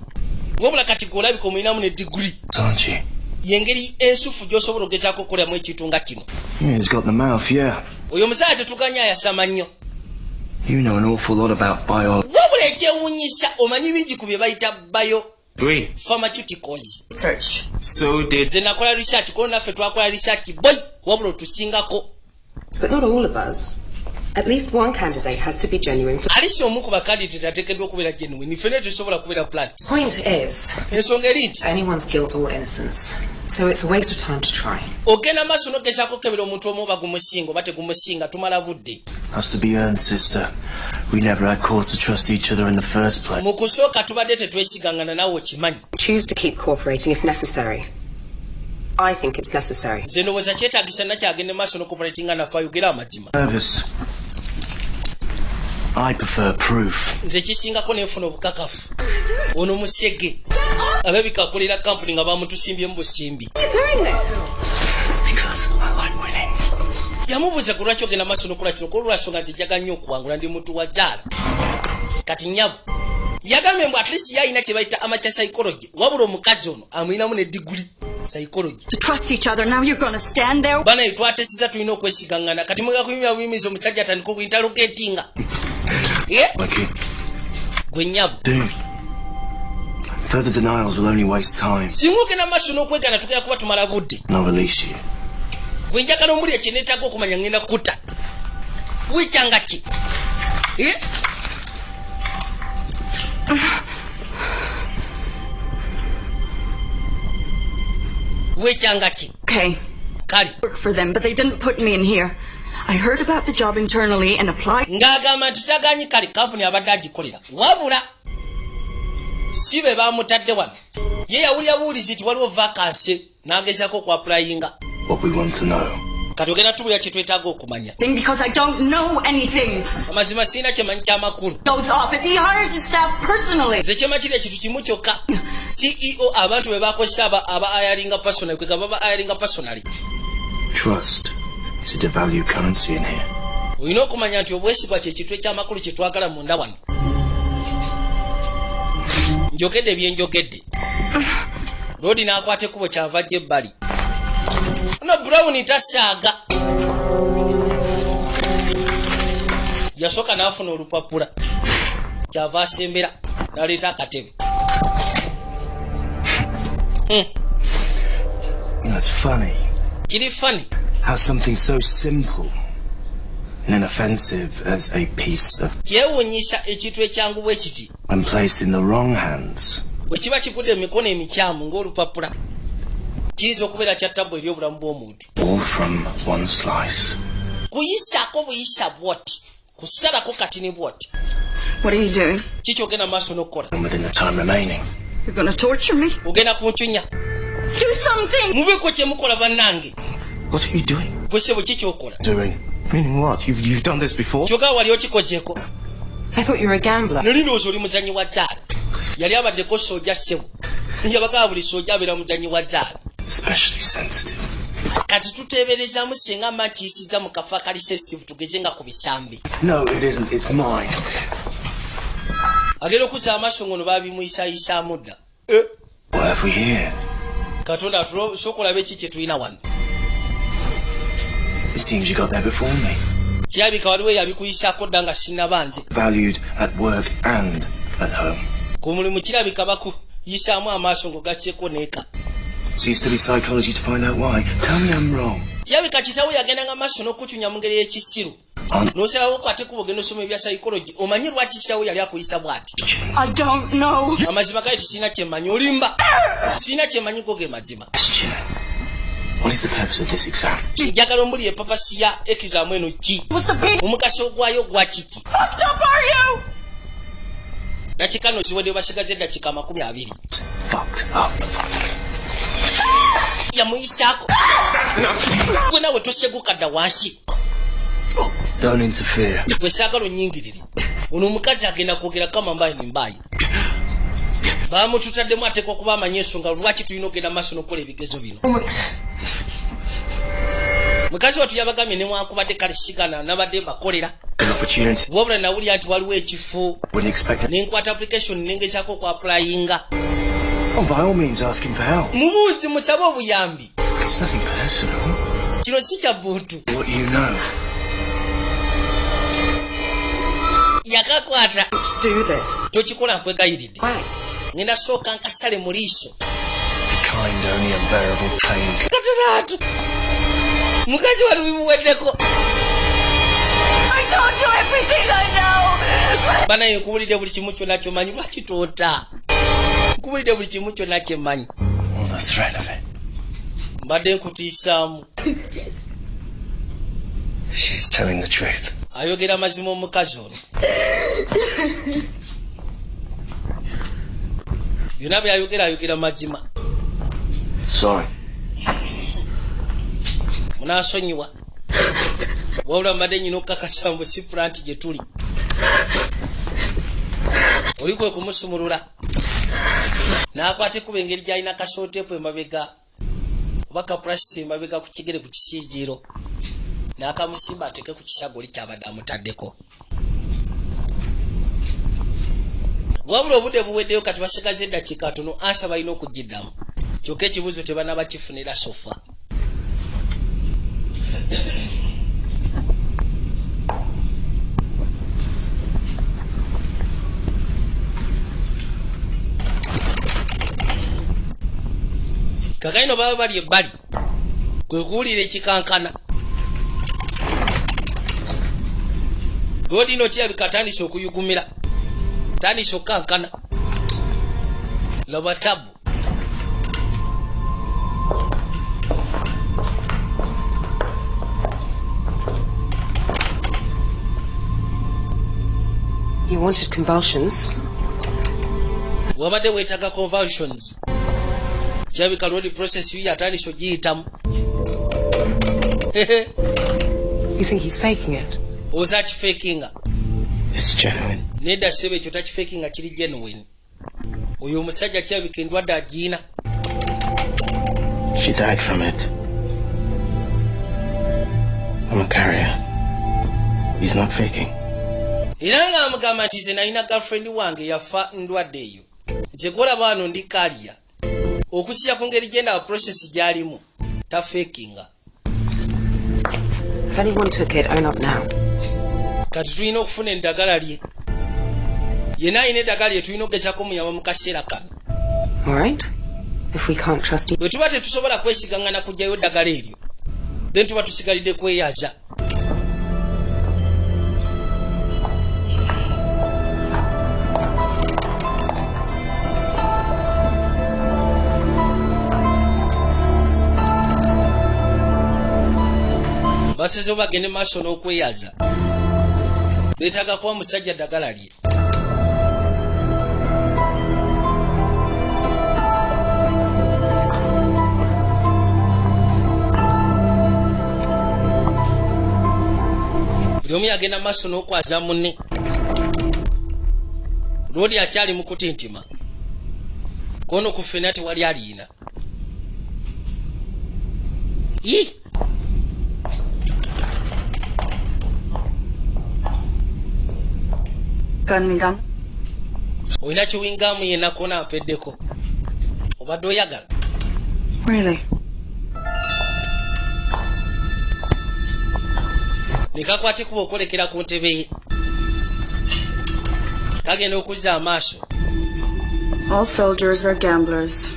wabula kati gwe olabika omulinamu ne diguri. Aren't you? Yengeri ensufu gy'osobola okugezaako okukoleramu ekintu nga kino. Yeah, he's got the mouth, yeah. Oyo omusajja tetuganya ayasama nnyo. You know an awful lot about biology. Wabula ekyewuunyisa, omanyi bingi ku bye bayita bio Agree. pharmaceuticals. Search. So did Nze nakola research, kono naffe twakola research boy, wabula otusingako. But not all of us. At least one candidate has to be genuine. For At least omu ku bakandidate ateekeddwa okubeera genuine, ffenna tetusobola kubeera plant. Point is, Ensonga eri nti anyone's guilt or innocence. So it's a waste of time to try. Ogenda maaso n'ogezaako okukebera omuntu omu oba gumusinga oba tegumusinga, tumala budde. Has to be earned, sister. We never had cause to trust each other in the first place. Mu kusooka tubadde tetwesigangana, naawe okimanyi. Choose to keep cooperating if necessary. I think it's necessary. Nze ndowooza kyetaagisa nakyagende maaso n'ocooperatinga naffe ayogere amazima. Nervous. I prefer proof. Nze kisingako nenfuna obukakafu. Ono musege alabika akolera kampuni nga bamutusimbyemu busimbi. Why are you doing this? Because I like winning. Yamubuuza ku lwaki ogenda maaso nokola kino, kolwasonga nze njaga nnyo okuwangula, ndi muntu wa jaala. Kati nyabo yagambye mbu at least ye alina kye bayita amateur psychology, wabula omukazi ono amulinamu ne diguli psychology. To trust each other. Now you're gonna stand there. Bana twatesiza tulina okwesigaŋŋana, kati mwega kuyimya buyimiza omusajja atandika okuinterrogatinga. Ye Lucky. gwe nyabo. Dude. Further denials will only waste time. Singa ogenda maaso n'okwegana tugenda kuba tumala budde. And I'll release you. Gwe njagala omulya kye neetaaga okumanya, ngenda kutta wikyanga ki? Eh? Wekyanga ki? Okay. Kale. Work for them, but they didn't put me in here. I heard about the job internally and applied. Ng'agamba nti taganyi, kale kampuni abadde agikolera, wabula si be bamutadde wano. Ye yawulira buwulizi nti waliwo vacancy n'agezaako okuapplyinga. What we want to know. Kati ogenda tubulira kye twetaaga okumanya. Thing because I don't know anything. Amazima sirina kyemanyi kyamakulu. Goes office. He hires his staff personally. Nze kyemakiri ekintu kimu kyokka, CEO abantu be bakozesa aba hiringa personally, kwega baba hiringa personally. Trust is a devalued currency in here. Olina okumanya nti obwesigwa kyekintu ekyamakulu kyetwagala munda wano. Njogedde byenjogedde. Loodi n'akwata ekkubo, kyava ajja ebbali. No Brown tasaaga, yasooka n'afuna olupapula, kyava asembera n'aleeta akatebe. That's funny. Kiri funny. How something so simple and inoffensive as a piece of Kyewuunyisa ekintu ekyangu bwe kiti when placed in the wrong hands bwe kiba kivudde mu mikono emikyamu ng'olupapula, kiyinza okubeera kya ttabu eri obulamu bw'omuntu. All from one slice. Kuyisaako buyisa bwoti, kusalako katini bwoti. What are you doing? Kikyogenda maaso n'okukola? And within the time remaining, You're gonna torture me? Ogenda kuncunya? Do something! Mubeeko kyemukola, bannange. What are you doing? Gwe sebo, kikyokola? Doing. Meaning what? You've done this before? Kyokka wali okikozeeko? I thought you were a gambler. Nali ndowooza oli muzanyi wa zzaala. Yali abaddeko sooja, ssebo. Yabagaba buli sooja abeera muzanyi wa zzaala. Especially sensitive. Kati tuteeberezaamu singa mba nkiyisizza mu kafo akali sensitive, tugeze nga ku bisambi. No, it isn't. It's mine. Agenda okuzza amaaso ngono babimuyisayisaamu dda. What have we here? Katonda, sooka olabe eki kye tulina wano. It seems you got there before me. Kirabika waliwo eyabikuyisaako dda nga sinnaba nze. Valued at work and at home. Ku mulimu kirabika bakuyisaamu amaaso ng'ogasseko neeka. So you study psychology to find out why. Tell me I'm wrong. Kirabika kitawo yagendanga maaso n'okucunya mu ngeri y'ekisiru, n'osalawo okwate kuba ogenda osoma ebya psychology omanye lwaki kitawo yali akuyisa bw'ati. I don't know. Amazima kale tisirina kyemmanyi, olimba, sirina kyemmanyi, go ge mazima. Question. What is the purpose of this exam? Njagala ombulire purpose ya exam eno ki? What's the pain? Omugaso gwayo gwa kiki? Fucked up are you? Dakika no ziwedde, basigaze eddakiika 20. It's fucked up. Yamuyisaako gwe nawe toseguka dda wansi. Don't interfere. Gwe saagala onyingirire. Ono omukazi agenda kwogera kama mbayi ni mbayi, bamututaddemu ateekwa okuba amanyi ensonga lwaki tulina okugenda maaso n'okukola ebigezo bino. Mukazi watu yabagambye newankubadde kale sigana nabadde mbakolera, An opportunity. wabula nawulira nti waliwo ekifo, Wouldn't expect it. nenkwata application nengezaako okuapplyinga. Oh, by all means, ask him for help. Mubuuzi, musabe obuyambi. It's nothing personal. Kino si kya buntu. What you know. Yakakwata. Do this. Tokikola, nkwegayiridde. Why? Ngenda sooka nkasale mu liiso. The kind only unbearable pain can Katonatu, mukazi wali bimuweddeko. I told you everything I know. Banaye, nkubulidde buli kimu kyonna kyomanyi, lwaki toota? Nkubulidde buli kimu kyonna kyemmanyi. Or the threat of it. Mbadde nkutiisaamu. She's telling the truth. Ayogera mazima omukazi ono, byonna byayogera ayogera mazima. Sorry. Munansonyiwa, wabula mbadde nyina okukakasa mbu si plant gye tuli. Oli kwe kumusumulula n'akwata ekuba engeri gy'alina kasooteepu emabega oba kapulasiti emabega ku kigere ku kisiigiiro, n'akamusimba ateeke ku kisago oli kyabadde amutaddeko. Wabula obudde buweddeyo, kati basigaze eddakiika tono, answer balina okugiddamu, kyokka ekibuuzo tebanaba kifunira so far. Kakaino baba bali ebbali kwe kuwulira ekikankana. Godino kirabika atandise okuyugumira, tandise okukankana. Laba tabu. You wanted convulsions. Wabadde weetaaga convulsions. Kirabika lwodi process yiyo atandise ogiyitamu. You think he's faking it? Oza akifeekinga? It's genuine. Nedda ssebo, ekyo takifeekinga, kiri genuine. Oyo omusajja kirabika endwadde agiina. She died from it. I'm a carrier. He's not faking. Era ng'amugamba nti nze nalina girlfriend wange yafa ndwadde eyo. Nze gwolaba wano ndi carrier. Okusinziira ku ngeri gyendaba process gy'alimu, tafeekinga. If anyone took it, own up now. Kati tulina okufuna eddagala lye. Yenna alina eddagala lye, tulina okugezaako muyamba mu kaseera kano. All right? If we can't trust Bwe tuba tetusobola kwesigaŋŋana kuggyayo ddagala eryo, then tuba tusigalidde kweyaza. Basezewo bagende maaso n'okweyaza. Beetaaga kuba musajja ddagala lye. Buli omu yagenda maaso n'okwaza munne. Lwoli akyali mu kutintima kono ku ffenna tewali aliina. Ii! Got any gum? Olina chewing gum yenna kona ampeddeko obadde oyagala? Really? Ne kakwata ekuba okwolekera ku ntebe ye, kagenda okuzza amaaso. All soldiers are gamblers.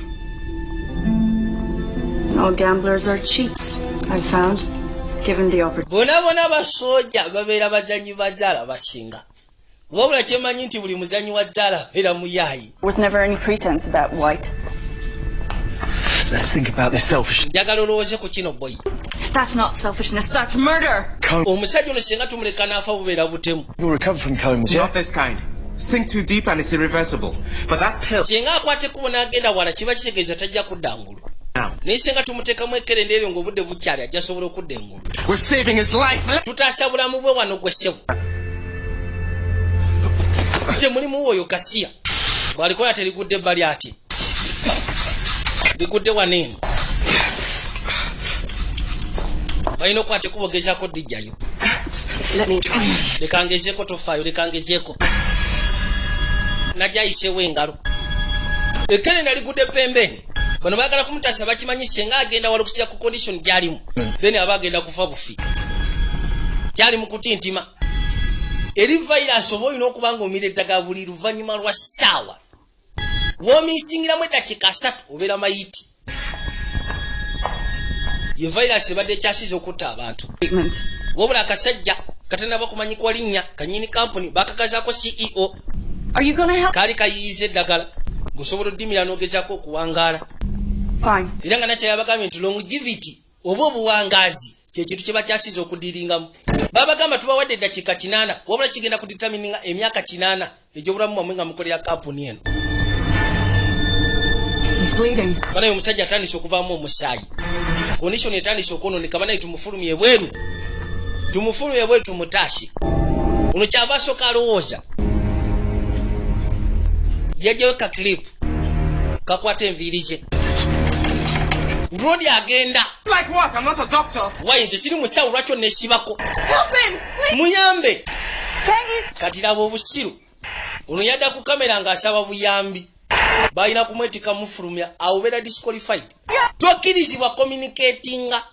And all gamblers are cheats, I found, given the opportunity. Bonna bonna basooja babeera bazanyi ba zzaala basinga, wabula kyemanyi nti buli muzanyi wa zzaala abeera muyaayi. Was never any pretense about white. Let's think about this selfish. Njagala olowooze ku kino, boy. That's not selfishness, that's murder! Omusajja ono singa tumuleka n'afa, bubeera butemu. You'll recover from comas, yeah? Not this kind. Sink too deep and it's irreversible. But that pill. Singa akwata ekkubo n'agenda wala, kiba kitegeeza tajja kudda ngulu. Now. Naye singa tumuteekamu ekkerenda eryo ng'obudde bukyali, ajja sobola okudda engulu. We're saving his life. Tutaasa bulamu bwe wano. Gwe ssebo, temulimu oyo kasiya bw'alikola terigudde ebbali ati ligudde wano eno. Balina okukwata ekkubo gezaako dijjayo. Let me try. Leka ngezeeko, tofaayo, leka ngezeeko. Najja ayiseewo engalo, ekkerenda ligudde pembeni. Bano baagala kumutaasa, bakimanyi senga agenda wala okusinziira ku condition gy'alimu, then aba agenda kufa bufi. Kyali mu kutintima eri virus oba olina okuba nga omira eddagala buli luvannyuma lwa ssaawa. Woomiisingiramu eddakiika 30, obeera mayiti. Ye virus ebadde ekyasiza okutta abantu. Treatment. Wabula akasajja katanaba kumanyikwa linnya, kanyini kampuni bakakazaako CEO. Are you gonna help? Kaali kayiyiza eddagala ng'osobola oddimira n'ogezaako okuwangaala. Fine. Era nga nakyo yabagambye nti longevity oba obuwangaazi kyekintu kye bakyasiza okudiringamu. Babagamba tubawadde eddakiika 80, wabula kigenda kudetermininga emyaka 80 egy'obulamu bwammwe nga mukolera kampuni eno. He's bleeding. Banaye, omusajja atandise okuvaamu omusaayi, condition etandise okwononeka. Banaye, tumufulumye ebweru, tumufulumye ebweru, tumutaase. Ono kyava asooka alowooza yajjayo ka clip kakwata enviiri ze. Rodi agenda. Like what? I'm not a doctor. Wayinze kiri musawo, lwaki onesibako? Help him! Please! Muyambe. Can't you? Kati laba obusiru, ono yadda ku kamera ng'asaba buyambi, balina kumwetika mufulumya. Awo obeera disqualified, tokkirizibwa communicatinga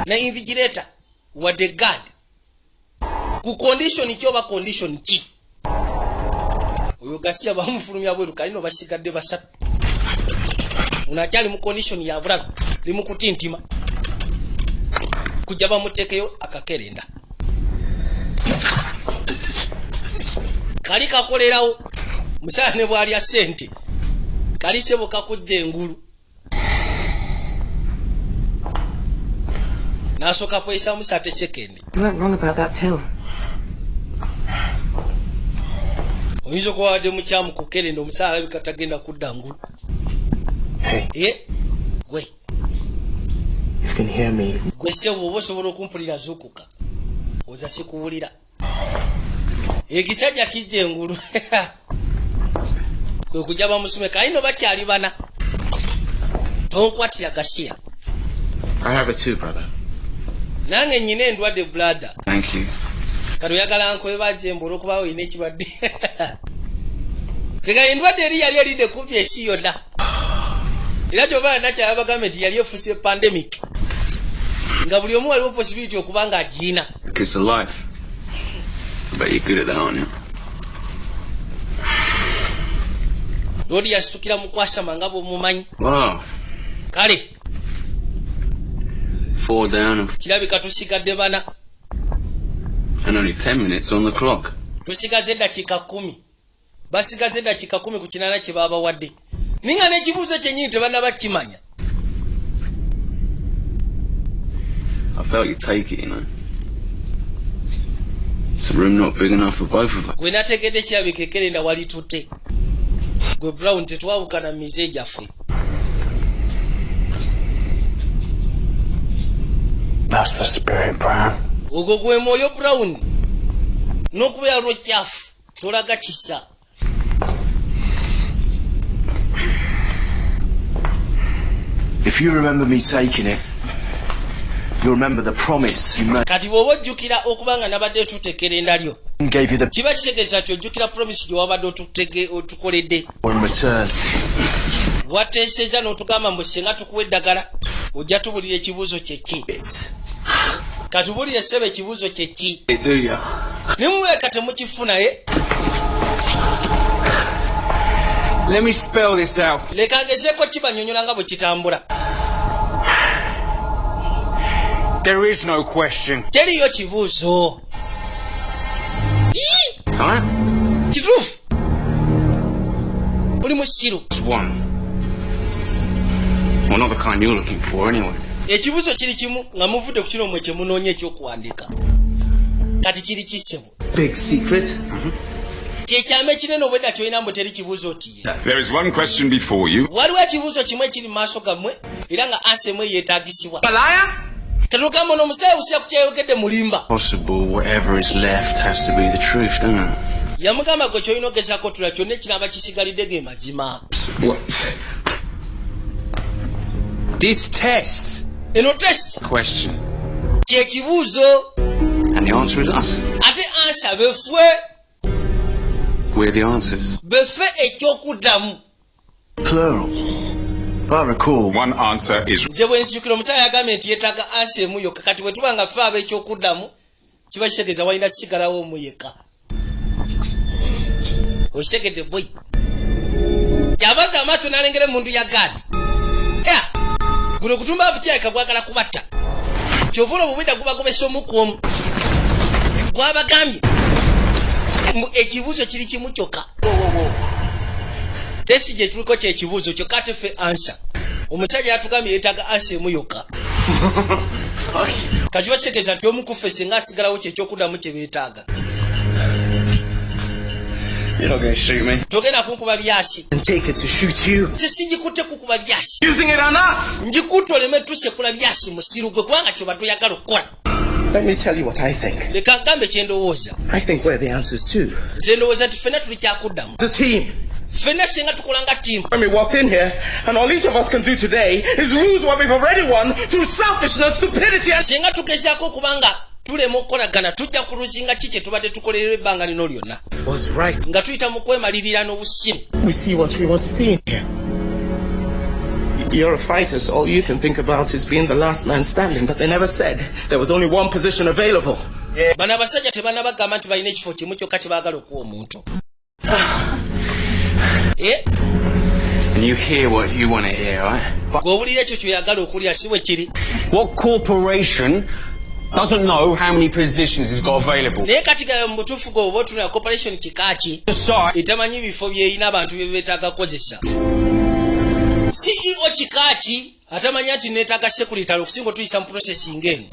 ne invigilator wadde guard ku condition ki oba condition ki. Oyo gasiya bamufulumya bweru. Kalino basigadde basatu. Ono akyali mu condition ya bulabe, limu kutintima, kujja bamuteekeyo akakerenda kali kakolerawo musala ne bwalya sente kali sebo kakujja engulu n'asooka kweyisamu sate sekendi. You weren't wrong about that pill. Oyinza okuba wadde mukyamu ku kerenda, omusaala alabika tagenda kudda ngulu. Hey, e gwe. If you can hear me, Gwe ssebo, oba osobola okumpulira, zuukuka. Oza sikuwulira. Ekisajja kijja engulu kwe kujja bamusume kalino bakyali bana. Tonkwatira gasiya. I have it too, brother. Nange nyina endwadde, brother. Thank you. Kati oyagala nkwebaze mbu olwokuba olina ekirwadde kega? Endwadde eri yali eridde kumpi ensi yonna, era kyova nakyala bagambe nti yali efuuse pandemic, nga buli omu waliwo possibility okuba nga agiina. Because to life. I bet you're good at that, aren't you? Loodi yasitukira mu kwasama nga bw'omumanyi. Wow. Kale. Four down and, Kirabika tusigadde bana. and only 10 minutes on the clock. Tusigaze eddakiika 10, basigaze eddakiika 10 ku 80 kye babawadde, ninga n'ekibuuzo kyennyini tebannaba kukimanya. I felt you'd take it. It's a room not big enough for both of us. Gwe nategedde kirabika ekerenda walitutte gwe Brown, tetwawukana mu mize gyaffe. That's the spirit, Brown. Ogwo gwe mwoyo, Brown, n'okubeera lwekyafu tolaga kisa. If you remember me taking it, you'll remember the promise you made Kati bw'oba ojjukira okuba nga nabadde tutekerenda lyo, and gave you the kiba kitegeeza nti ojjukira promise gye wabadde otukoledde. in return. Wateeseza n'otugamba mbu singa tukuwa eddagala ojja tubulira ekibuuzo kyeki. It's Katubulire ssebo, ekibuuzo kyeki? Do ya? Nimuleka temukifunaye. Let me spell this out. Leka ngezeeko kibanyonyola nga bwe kitambula. There is no question. Teriyo kibuuzo. Ii! Alright? Kituufu, oli musiru. It's one. Well, not the kind you're looking for, anyway. Ekibuuzo kiri kimu nga muvudde ku kino mmwe kye munoonya ekyokuwandiika. Kati kiri kisebo. Big secret. Kyekyama ekinene obwedda kyolina mbu teri kibuuzo otiye. There is one question before you. Waliwo ekibuuzo kimu ekiri mu maaso gammwe, era nga answer emu yeetaagisibwa. Liar? Katugamba ono omusaayi busira ku kyayogedde mulimba. Possible whatever is left has to be the truth, doesn't it? Yamugamba gwe kyolina ogezaako otula kyonna ekinaaba kisigalidde ge mazima. What? This test. Eno test. Question. Kyekibuuzo. And the answer is us. Ate answer befwe. We're the answers. Befe ekyokuddamu. Plural. If I recall, One answer is Nze bwe nzijukira, omusajja yagambye nti yeetaaga answer emu yokka. Kati bwe tuba nga ffe ab'ekyokuddamu, kiba kitegeeza walina kisigalawo omu yekka. Okitegedde boy? Kyabazza amaaso n'alengera emundu ya gaadi. Guno gutumbaavu kirabika gwagala kubatta, kyova olwo obubwedda gubagobesa omu ku omu. Gwabagambye mbu ekibuuzo kiri kimu kyokka. Test gye tuliko kyekibuuzo kyokka, ate ffe answer. Omusajja yatugambye yeetaaga answer emu yokka. Kakiba kitegeeza nti omu ku ffe singa asigalawo kyekyokuddamu kye beetaaga. You're not going to shoot me. Togenda kunkuba byasi. And take it to shoot you. Nze singikutte kukuba byasi. Using it on us! Ngikutte oleme tusekula byasi, musiru gwe, kubanga kyoba toyagala okukola. Let me tell you what I think. Leka ngambe kyendowooza. I think we're the answers too. Nze ndowooza nti ffenna tuli kyakuddamu. The team. Ffenna singa tukola nga ttiimu. When we walked in here, and all each of us can do today is lose what we've already won through selfishness, stupidity, and Singa tugezaako okuba nga tulema okukolagana, tujja kuluzinga ki kye tubadde tukolerera ebbanga lino lyonna was right. nga tuyita mu kwemalirira n'obusiru. We see what we want to see in here. You're a fighter, so all you can think about is being the last man standing, but they never said there was only one position available. Bano abasajja tebannabagamba nti balina ekifo kimu kyokka kye baagala okuwa omuntu. Eh, And you hear what you want to hear, right? Gw'owulira ekyo kyoyagala okulya, si bwe kiri? What corporation doesn't know how many positions it's got available? Naye kati gala mu butuufu gwe oba otunula corporation kika ki Decide. etamanyi bifo byerina abantu bye beetaaga kukozesa? CEO kika ki atamanya nti neetaaga sekuritale okusinga otuyisa mu processing eno?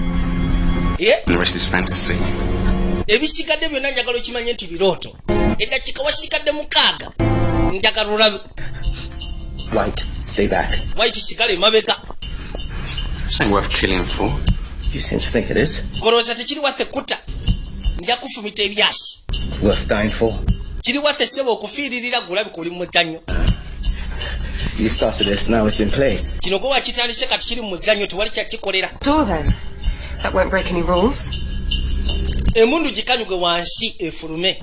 Eh, And the rest is fantasy. Ebisigadde byonna njagala okimanye nti birooto. Eddakiika wasigadde 6, njagala olabe. White, stay back. White, sigala emabega. This ain't worth killing for. You seem to think it is. Golowooza tekiri waffe kutta? Nja kufumita ebyasi. Worth dying for. Kiri waffe, ssebo, okufiiririra? Gulabika oli muzannyo. You started this, now it's in play. Kino gwe wakitandise, kati kiri mu muzannyo, tewali kyakikolera. Door then. That won't break any rules. Emundu gikanyuge wansi efulume.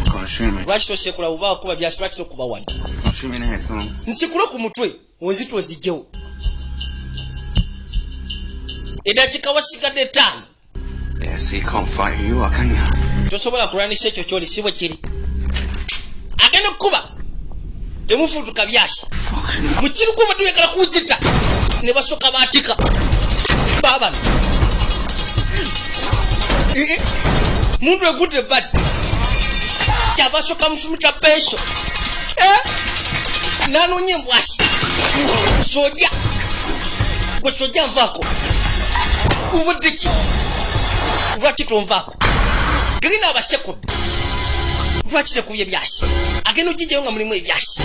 Can't shoot me. Lwaki tosekula buba kuba byasi? Lwaki tokuba wano? Can't shoot me in the head. Come on. Nsikule ku mutwe, onzitwa ozijjewo. Eddakiika wasigadde 5. Yeah, see, you can't fight who you are, can you? Tosobola kulwanisa ekyo kyoli, si bwe kiri? Agenda okukuba, temufutuka byasi mukirukuba, tuyagala kunzita. Ne basooka baatika baabano. Mundu egudde badde, kyabasooka mufumita peso. Nanoonya embwasi. Sojja gwe, sojja, nvaako. Ubudde ki? Lwaki tonvaako? Gagenda abasekudde, lwaki tekubye byasi? Agenda ogijjayo nga mulimu ebyasi,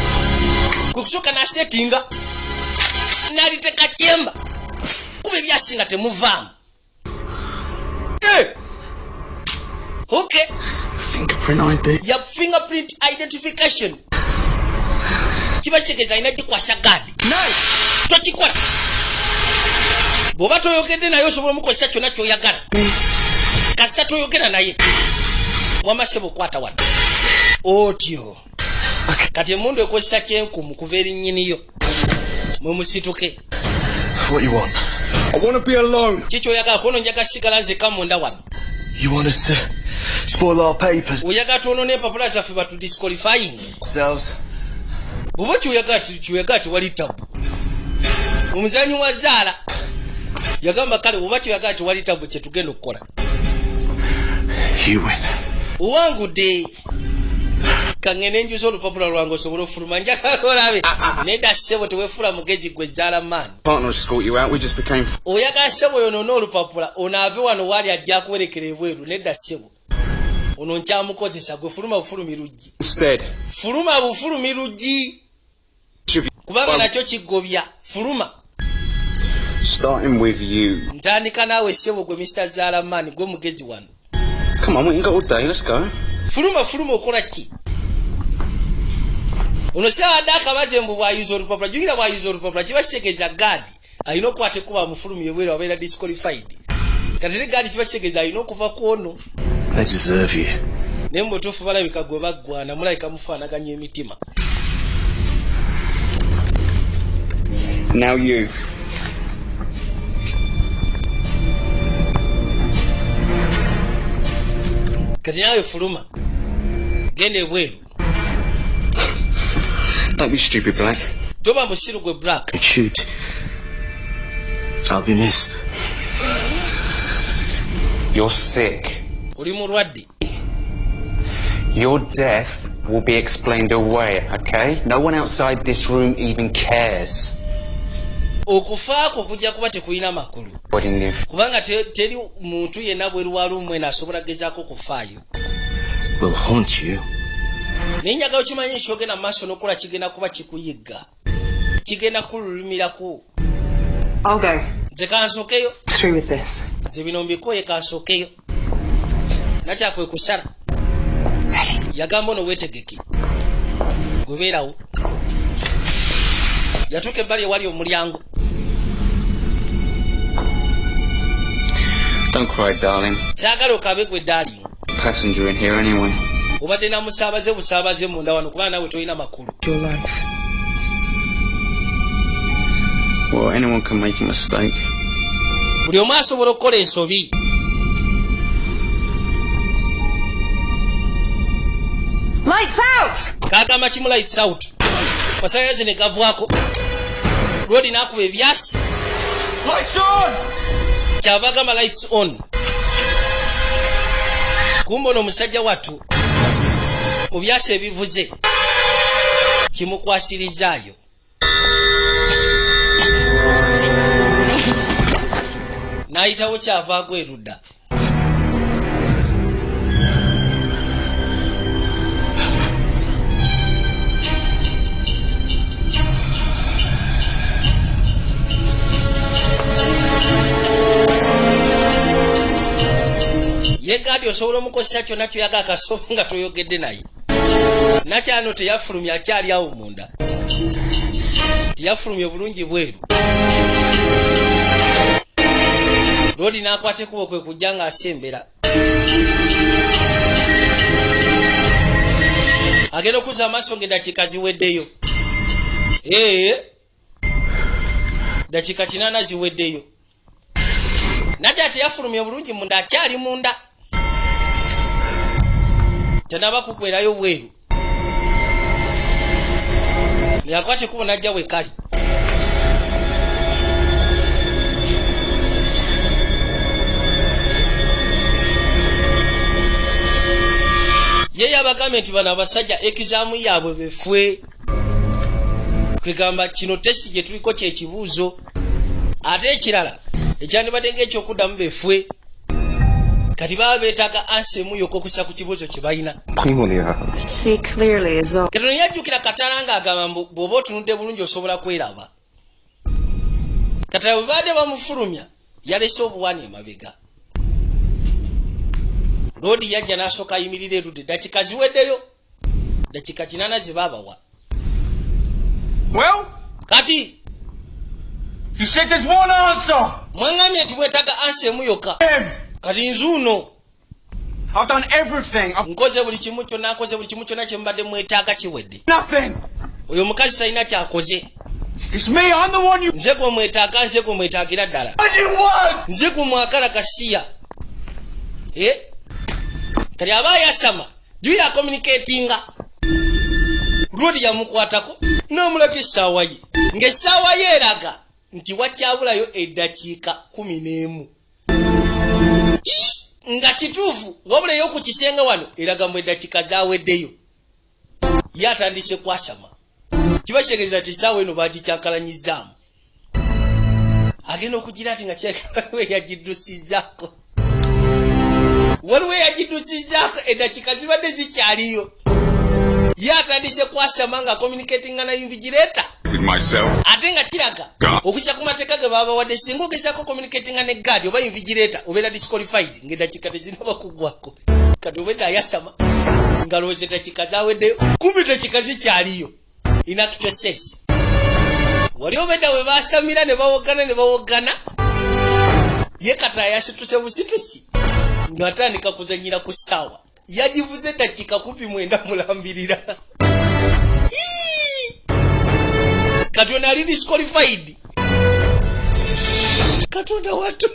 kwe kusooka n'asetinga n'aliteka kyemba kuba ebyasi nga temuvaamu. Eh! Okay. Fingerprint ID. Ya fingerprint identification kiba kitegeeza alina gikwasa guard. Tokikola. Bw'oba toyogedde naye, osobola omukozesa kyonna kyoyagala, kasita toyogera naye. Wamasebo, okwata wano otyo. Kati emundu ekozesa kyenkumu kuva eri nnyiniyo. Mwe musituke. What you want? I want to be alone. Ki kyoyagala? Kono njaga sigala nzeka munda wano. You want us to spoil our papers? Oyagala twonone empapula zaffe, batudisqualifying? Ourselves? Bw'oba kyoyagala, tewali tabu. Omuzanyi wa zaala yagamba, kale oba kyoyagala, tewali tabu, kyetugenda okukola. You win. Owangudde. Kaŋŋende njuza olupapula lwange osobole ofuluma. Njagala olabe. Nedda ssebo, tewefuula mugezi gwe zaala maani. Partner will escort you out. We just became. Oyagala, ssebo, yonoona olupapula, ono ave wano waali, ajja akuwerekera ebweru. Nedda ssebo, ono nkyamukozesa. Gwe fuluma bufulumi luggi. Instead. Fuluma bufulumi luggi, kubanga nakyo kigobya. Fuluma. Starting with you. Ntandika naawe, ssebo, gwe Mr Zalamani, gwe mugezi wano. Come on, we ain't got all day. Let's go. Fuluma, fuluma. Okola ki? Ono sawadde akabaze mbu bwayuza olupapula. Jjukira, bwayuza olupapula kiba kitegeeza guard alina okukwata ekkuba amufulumya ebweru, abeera disqualified. Kati ate guard kiba kitegeeza alina okuva ku ono. They deserve you. Naye mu butuufu balabika gwe baggwana, mulabika mufaanaganya emitima. Now you. Kati naawe fuluma, genda ebweru. Don't be stupid, Black. Toba musiru gwe, Black. Shoot. I'll be missed. You're sick. Oli mulwadde. Your death will be explained away, okay? No one outside this room even cares. Okufa kwo kujja kuba tekulina makulu. What in the Kubanga teri muntu yenna bweru wa room eno asobola gezaako kufaayo. Will haunt you. Naye njagala okimanyi, kyogenda mu maaso n'okukola kigenda kuba kikuyigga, kigenda kululumirako. I'll go. Nze kansookeyo. Through with this. Nze bino mbikoye, kansookeyo. Nakyakwe kusala. Yagamba ono, weetegeke, gwebeerawo. Yatuuka ebbali ewali omulyango. Don't cry, darling. Saagala okabe gwe, darling. Passenger in here anyway. Obadde na musaabaze busaabaze munda wano, kubanga naawe tolina makulu. Your life. Well, anyone can make a mistake. Buli omu asobola okukola ensobi. Lights out! Kagamba kimu, lights out. Masanyaze ne gavwako, lwodi n'akuba ebyasi. Lights on! Kyava agamba lights on. Kumba ono omusajja wattu mu byasi ebivuze kimukwasirizaayo. N'ayitawo, kyava agwa erudda. Ye guard osobola omukozesa kyonna kyoyaga, akasobo nga toyogedde naye. Nakyano teyafulumya, akyali awo munda, teyafulumya obulungi bweru. Lodi n'akwata ekkubo kwe kujja ng'asembera, agenda okuzza amaaso ng'eddakiika ziweddeyo. Ee, dakiika 80 ziweddeyo. Nakya teyafulumya obulungi munda, akyali munda, tanaba kugwerayo bweru. Yakwata ekkubo najja wekali. Ye yabagambye nti bano abasajja exam yaabwe befwe, kwegamba kino test gye tuliko kyekibuuzo, ate ekirala ekyandibadde ngaekyokuddamu befwe. Kati baba beetaaga answer emu yokka okussa ku kibuuzo kye balina. To see clearly is all. Katono yajjukira Katala ng'agamba mbu bw'oba otunudde bulungi osobola kweraba. Katala bwe baadde bamufulumya yalese obuwaani emabega. Loodi yajja n'asooka ayimirira erudde. Dakika ziweddeyo, dakika 80 ze baabawa. Well, Kati you said there's one answer. Mwaŋŋambye nti mwetaaga answer emu yokka. Kati nzuuno. I've done everything. I've Nkoze buli kimu kyonna, nkoze buli kimu kyonna kye mubadde mwetaaga, kiwedde. nothing. Oyo omukazi talina kyakoze. It's me. I'm the one you. Nze gwe mwetaaga, nze gwe mwetaagira ddala. You want. Nze gwe mwagala kasiya. Eh? Kati aba ayasama juya acommunicatinga. Lwoti yamukwatako n'omulaga essaawa ye, ng'essaawa ye eraga nti wakyabulayo eddakiika 11. Ii, nga kituufu, wabula ey'oku kisenge wano eraga mu eddakiika zaweddeyo. Ye atandise kwasama, kiba kitegeeza nti essaawa eno bagikyankalanyizaamu. Agenda okugira ati nga kirabika yagiddusizzaako, waliwo eyagiddusizaako, eddakiika zibadde zikyaliyo. Ye atandise kwasama nga communicatinga na invigilator. With myself. Ate nga kiraga okusa ku mateeka ge babawadde, singa ogezaako communicatinga ne guard oba invigilator, obeera disqualified ng'eddakiika tezinaba kuggwako. Kati obedda ayasama nga lowooza eddakiika zaweddeyo, kumbi eddakiika zikyaliyo. In actual sense, wali obedda we basamira ne bawogana ne bawogana. Ye kata yasituse busitusi ng'atandika kuzanyira ku ssaawa, yagivuze eddakiika kumpi 9 mulambirira. Ii! Kati ono ali disqualified. Katonda watu,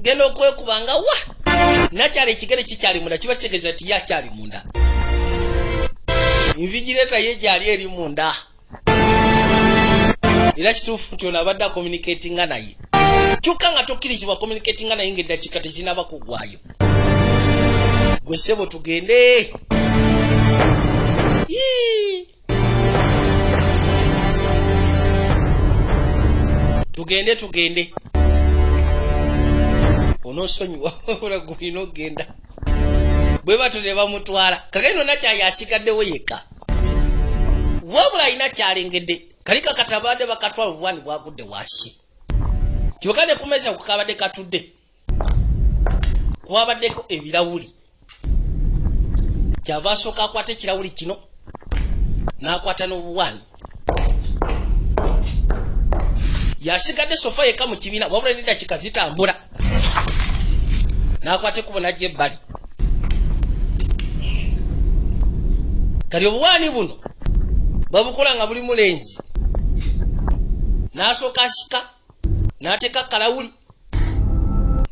genda okwekuba nga wa nakyala ekigere kikyali munda, kiba kitegeeza nti ye akyali munda, invigilator ye gyali eri munda. Era kituufu nti ono abadde acommunicatinga naye, kyokka nga tokkirizibwa communicatinga naye ng'eddakiika tezinaba kuggwayo. Gwe ssebo, tugende. Yii! Tugende, tugende, onoosonyiwa ola gulina okgenda. Bwe batyo ne bamutwala. Kakati nakyali asigaddewo yekka, wabula alina kyalengedde. Kali kakatabadde bakatwala, obwani bwagudde wansi, kyokka ne ku meza kukabadde katudde kwabaddeko ebirawuli. Kyava asooka akwata ekirawuli kino n'akwata n'obuwaani. Yasigadde so far yekka mu kibiina, wabula neddakiika zitambula. N'akwata ekkubo n'ajja ebbali. Kati obuwaani buno babukola nga buli mulenzi n'asooka asika n'ateeka kalawuli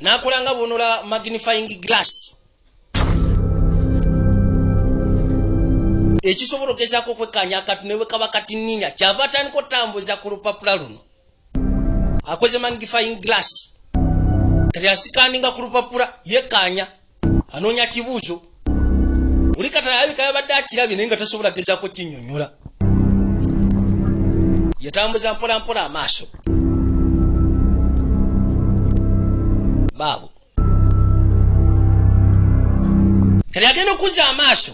n'akola nga bwonola magnifying glass, ekisobola ogezaako okwekkaanya akatu ne bwe kaba katininya. Kyava atandika otambuza ku lupapula luno, akoze magnifying glass. Kati ascanninga ku lupapula, yekkaanya, anoonya kibuuzo. Oli katala alabika yabadde akirabye naye nga tasobola gezaako kinnyonnyola. Yatambuza mpola mpola amaaso baabo. Kati agenda okuzza amaaso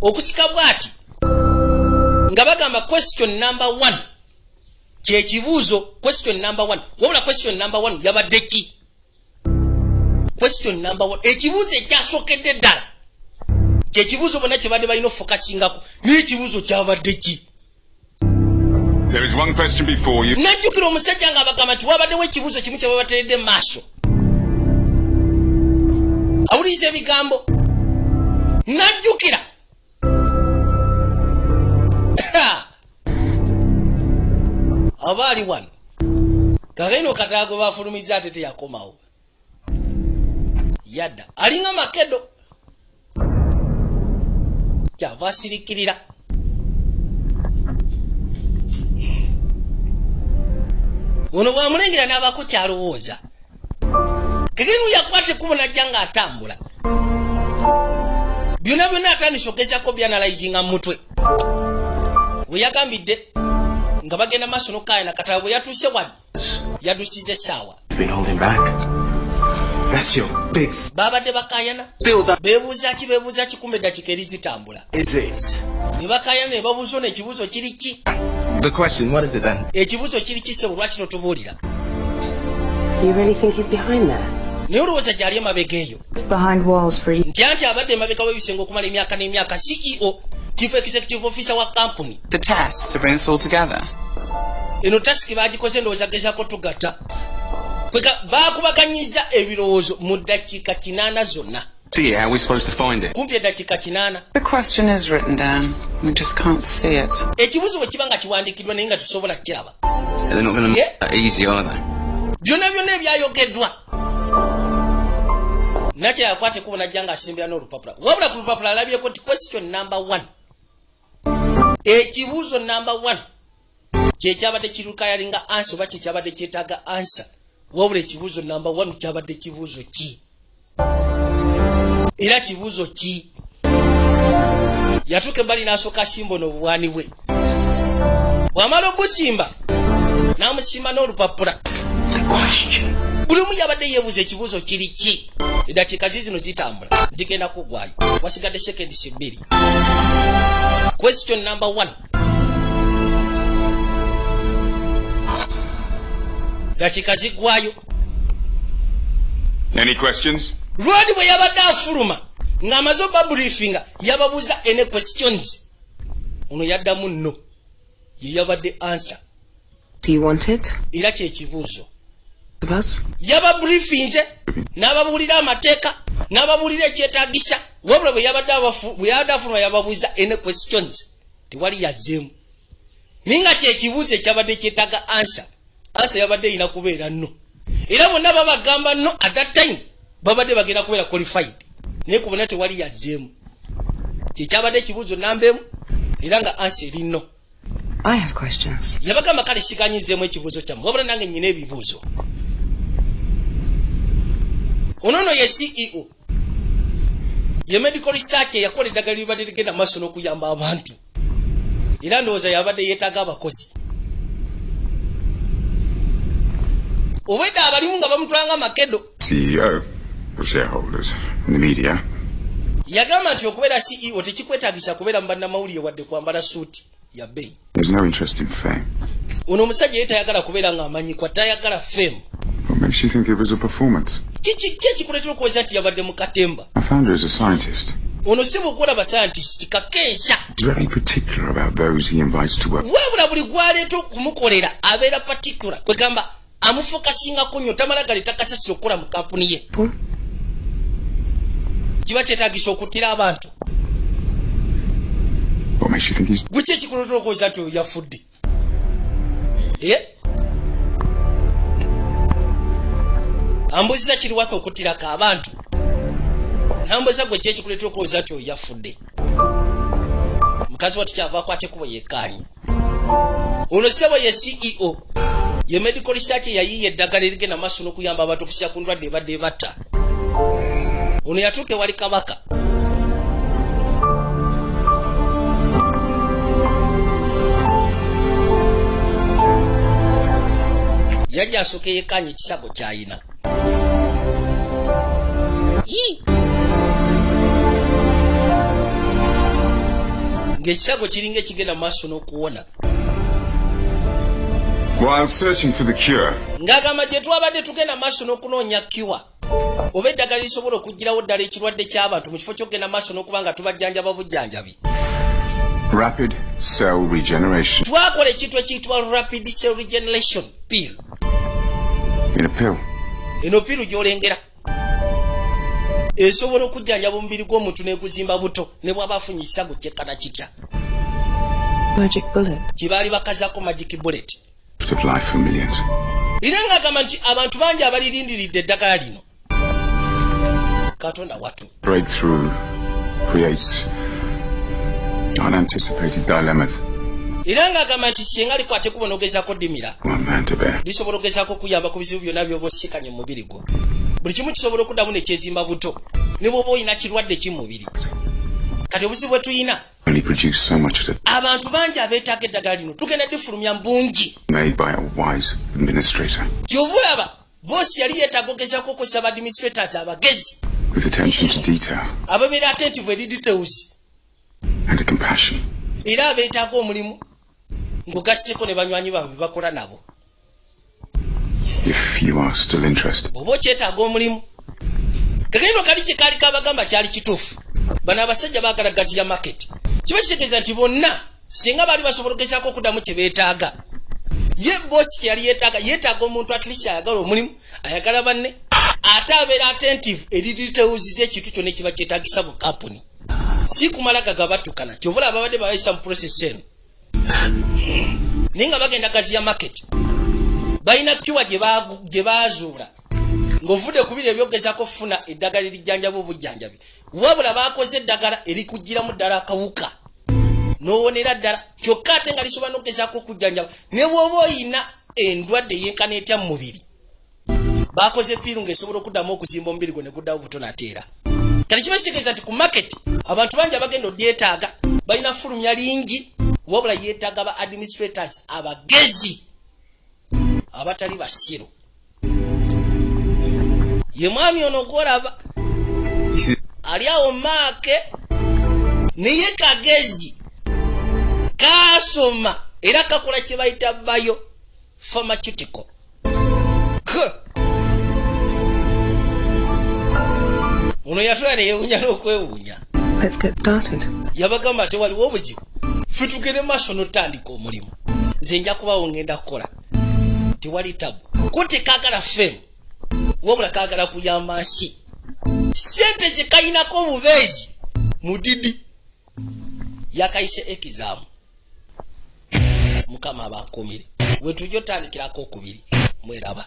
okusika bw'ati nga bagamba question number 1, kyekibuuzo question number 1. Wabula question number 1 yabadde ki? Question number one, ekibuuzo ekyasookedde ddala, kyekibuuzo bonna kyebadde balina ofocusingako, naye ekibuuzo kyabadde ki? There is one question before you. Najjukira omusajja ng'abagamba nti wabaddewo ekibuuzo kimu kye babateredde mu maaso. Awuliriza ebigambo, najjukira aba ali wano kageno katala gwe bafulumiza, ate teyakomawo, yadda alinga makedo, kyava asirikirira. Ono bwamulengera n'abaako kyalowooza. Kegenu yakwata ekkubo najja ng'atambula, byonna byonna atandise okugezako byanalyzinga mu mutwe. We yagambidde nga bagenda maaso n'okukaayana, katala bwe yatuuse wali yadusiza essaawa. Been holding back. That's your big. Babadde bakaayana, beebuuza ki, beebuuza ki, kumbe eddakiika eri zitambula. Is it? Ne bakaayana ne babuuza ono, ekibuuzo kiri ki? The question, what is it then? Ekibuuzo kiri ki, ssebo? Lwaki totubuulira? You really think he's behind there? Naye olowooza gyali emabega eyo? Behind walls for Nti anti abadde emabega w'ebisenge okumala emyaka n'emyaka, CEO, chief executive officer wa kampuni. The test to bring us all together. Eno task bagikoze, ndowooza gezako tugatta. Kweka bakubaganyiza ebirowoozo mu ddakiika 80 zonna. See it, how are we supposed to find it? Kumpi eddakiika 80. The question is written down. We just can't see it. Ekibuuzo bwe kiba nga kiwandiikiddwa naye nga tusobola kukiraba. They're not going to make that easy, are they? Byonna byonna ebyayogeddwa, nakyo yakwata ekkubo najja ng'asimbira n'olupapula. Wabula ku lupapula alabyeko nti question number one, ekibuuzo number one, kyekyabadde kirequiringa answer oba kyekyabadde kyetaaga answer. Wabula ekibuuzo number one kyabadde kibuuzo ki? Era kibuuzo ki? Yatuuka ebbali n'asooka asimba ono obuwaani bwe. Bw'amala obusimba, n'amusimba n'olupapula. Buli omu yabadde yeebuuza ekibuuzo kiri ki. Eddakiika zizino zitambula, zigenda kuggwayo, wasigadde seconds 2. Question number one, dakiika ziggwayo. Any questions? Lwadi bwe yabadde afuluma ng'amaze obabriefinga, yababuuza, "Any questions?" Ono yaddamu, "No." Ye yabadde answer. Do you want it? Era kyekibuuzo. Buzz? Yababriefinze n'ababuulira amateeka n'ababuulira ekyetaagisa. Wabula bwe yabadde afuluma yababuuza, "Any questions?" Tewali yazzeemu, naye nga kyekibuuzo ekyabadde kyetaaga answer. Answer yabadde erina kubeera "no", era bonna babagamba "no". At that time babadde bagenda kubeera qualified, naye ku bonna tewali yazzeemu. Kyekyabadde ekibuuzo namba 1, era nga answer eri "no". I have questions. Yabagamba, "Kale siganyizeemu ekibuuzo kyammwe, wabula nange nyina ebibuuzo." Ono nno ye CEO, ye medical research, eyakola eddagala libadde ligenda maaso n'okuyamba abantu, era ndowooza yabadde yeetaaga abakozi. Obwedda abalimu nga bamutwalanga makedo. CEO, the shareholders, and the media. Yagamba nti okubeera CEO tekikwetagisa kubeera mu bannamawulire wadde kwambala suuti ya bbeeyi. There's no interest in fame. Ono omusajja ye tayagala kubeera ng'amanyikwa, tayagala fame. What makes you think it was a performance? Kiki ki ekikuleetera okuweza nti yabadde mu katemba? I found her as a scientist. Ono si bwokulaba scientist kakensa. He's very particular about those he invites to work. Wabula buli gwaleeta okumukolera abeera particular, kwegamba amufocusingako nnyo, tamala galeeta kasasiro okukola mu kampuni ye. Kiba kyetagisa okuttira abantu. What makes you think he's Guki ekikuleetera okuweza nti oyo yafudde? Eh? Ambuziza kiri waffe okuttirako abantu, nambuza gwe ki ekikuleetera okuweza nti oyo yafudde? Mukazi watu kyava akwata ekkubo yekkaanyi. Ono ssebo ye CEO, ye medical research, yayiiya eddagala erigenda maaso n'okuyamba abantu okusya ku ndwadde ebadde ebatta. Ono yatuuka ewali kabaka. Yajja asooka yekkaanya ekisago kyayina. Ii! Ng'ekisago kiringa ekigenda mu maaso n'okuwona. While searching for the cure, Ng'agamba gye twabadde tugenda maaso n'okunoonya cure. Oba eddagala lisobola okugirawo ddala ekirwadde ky'abantu mu kifo ky'okugenda maaso n'okuba nga tubajjanjaba bujjanjabi. Rapid cell regeneration Twakola ekintu ekiyitibwa rapid cell regeneration pill. in a pill. Eno pill gy'olengera esobola okujjanjaba omubiri gw'omuntu n'eguzimba buto ne bw'aba afunye ekisago kyekkana kitya. Magic bullet. Kibaali bakazaako magic bullet. Of life for millions. Era ng'agamba nti abantu bangi abalirindiridde eddagala lino. Katonda watu. Breakthrough creates unanticipated dilemmas. Era ng'agamba nti singa likwate kubo n'ogezaako ddimira, One man to bear. lisobola okugezaako okuyamba ku bizibu byonna by'oba osikanye mu mubiri gwo. Buli kimu kisobola okuddamu nekyezimba buto ne bw'oba olina kirwadde ki mu mubiri. Kati obuzibu bwe tuyina, Only produce so much at a abantu bangi abeetaaga eddagala lino, tugenda difulumya mu bungi. made by a wise administrator Kyova olaba boss yali yeetaaga ogezaako okukozesa ba administrators abagezi with attention to detail ababeera attentive eri details and a compassion era abeetaaga omulimu ng'ogasseeko ne banywanyi baabwe be bakola nabo. If you are still interested. Bw'oba okyetaaga omulimu, kagendo kali kye kaali kabagamba kyali kituufu. Bano abasajja baagala gaziya market. Kiba kitegeeza nti bonna singa baali basobola okugezaako okuddamu kye beetaaga, ye boss kye yali yeetaaga, yeetaaga omuntu at least ayagala omulimu, ayagala banne, ate abeera attentive eri details z'ekintu kyonna ekiba kyetaagisa mu kampuni, si kumala gagabatukana. Kyova olaba babadde babayisa mu process eno, naye nga bagenda gaziya market. Balina cure gye baazuula ng'ovudde ku biri ebyogezaako okufuna eddagala erijjanjaba obujjanjabi, wabula baakoze eddagala erikugiramu ddala akawuka n'owonera ddala, kyokka ate nga lisobola n'okugezaako okujjanjaba ne bw'oba oyina endwadde yenkana etya mu mubiri. Bakoze pill ng'esobola okuddamu okuzimba omubiri gwo ne guddawo buto nateera. Kati kiba kitegeeza nti ku market abantu bangi abagenda odyetaaga, balina fulumya lingi, wabula yeetaaga ba administrators abagezi abatali basiru. Ye mwami ono gwolaba ali awo maake, naye kagezi, kasoma era kakola kye bayita bio pharmaceutical K. Ono yatula neyewunya n'okwewuunya. Let's get started. Yabagamba, tewaliwo obuzibu, ffe tugende maaso n'otandika omulimu, nze nja kubawo, ngenda kukola, tewali tabu. Ko tekagala fame, wabula kagala kuyamba nsi. Sente zekalinako obubeezi mudidi yakayise exam. Mukama abakumire. Wetujja otandikirako okubiri, mweraba.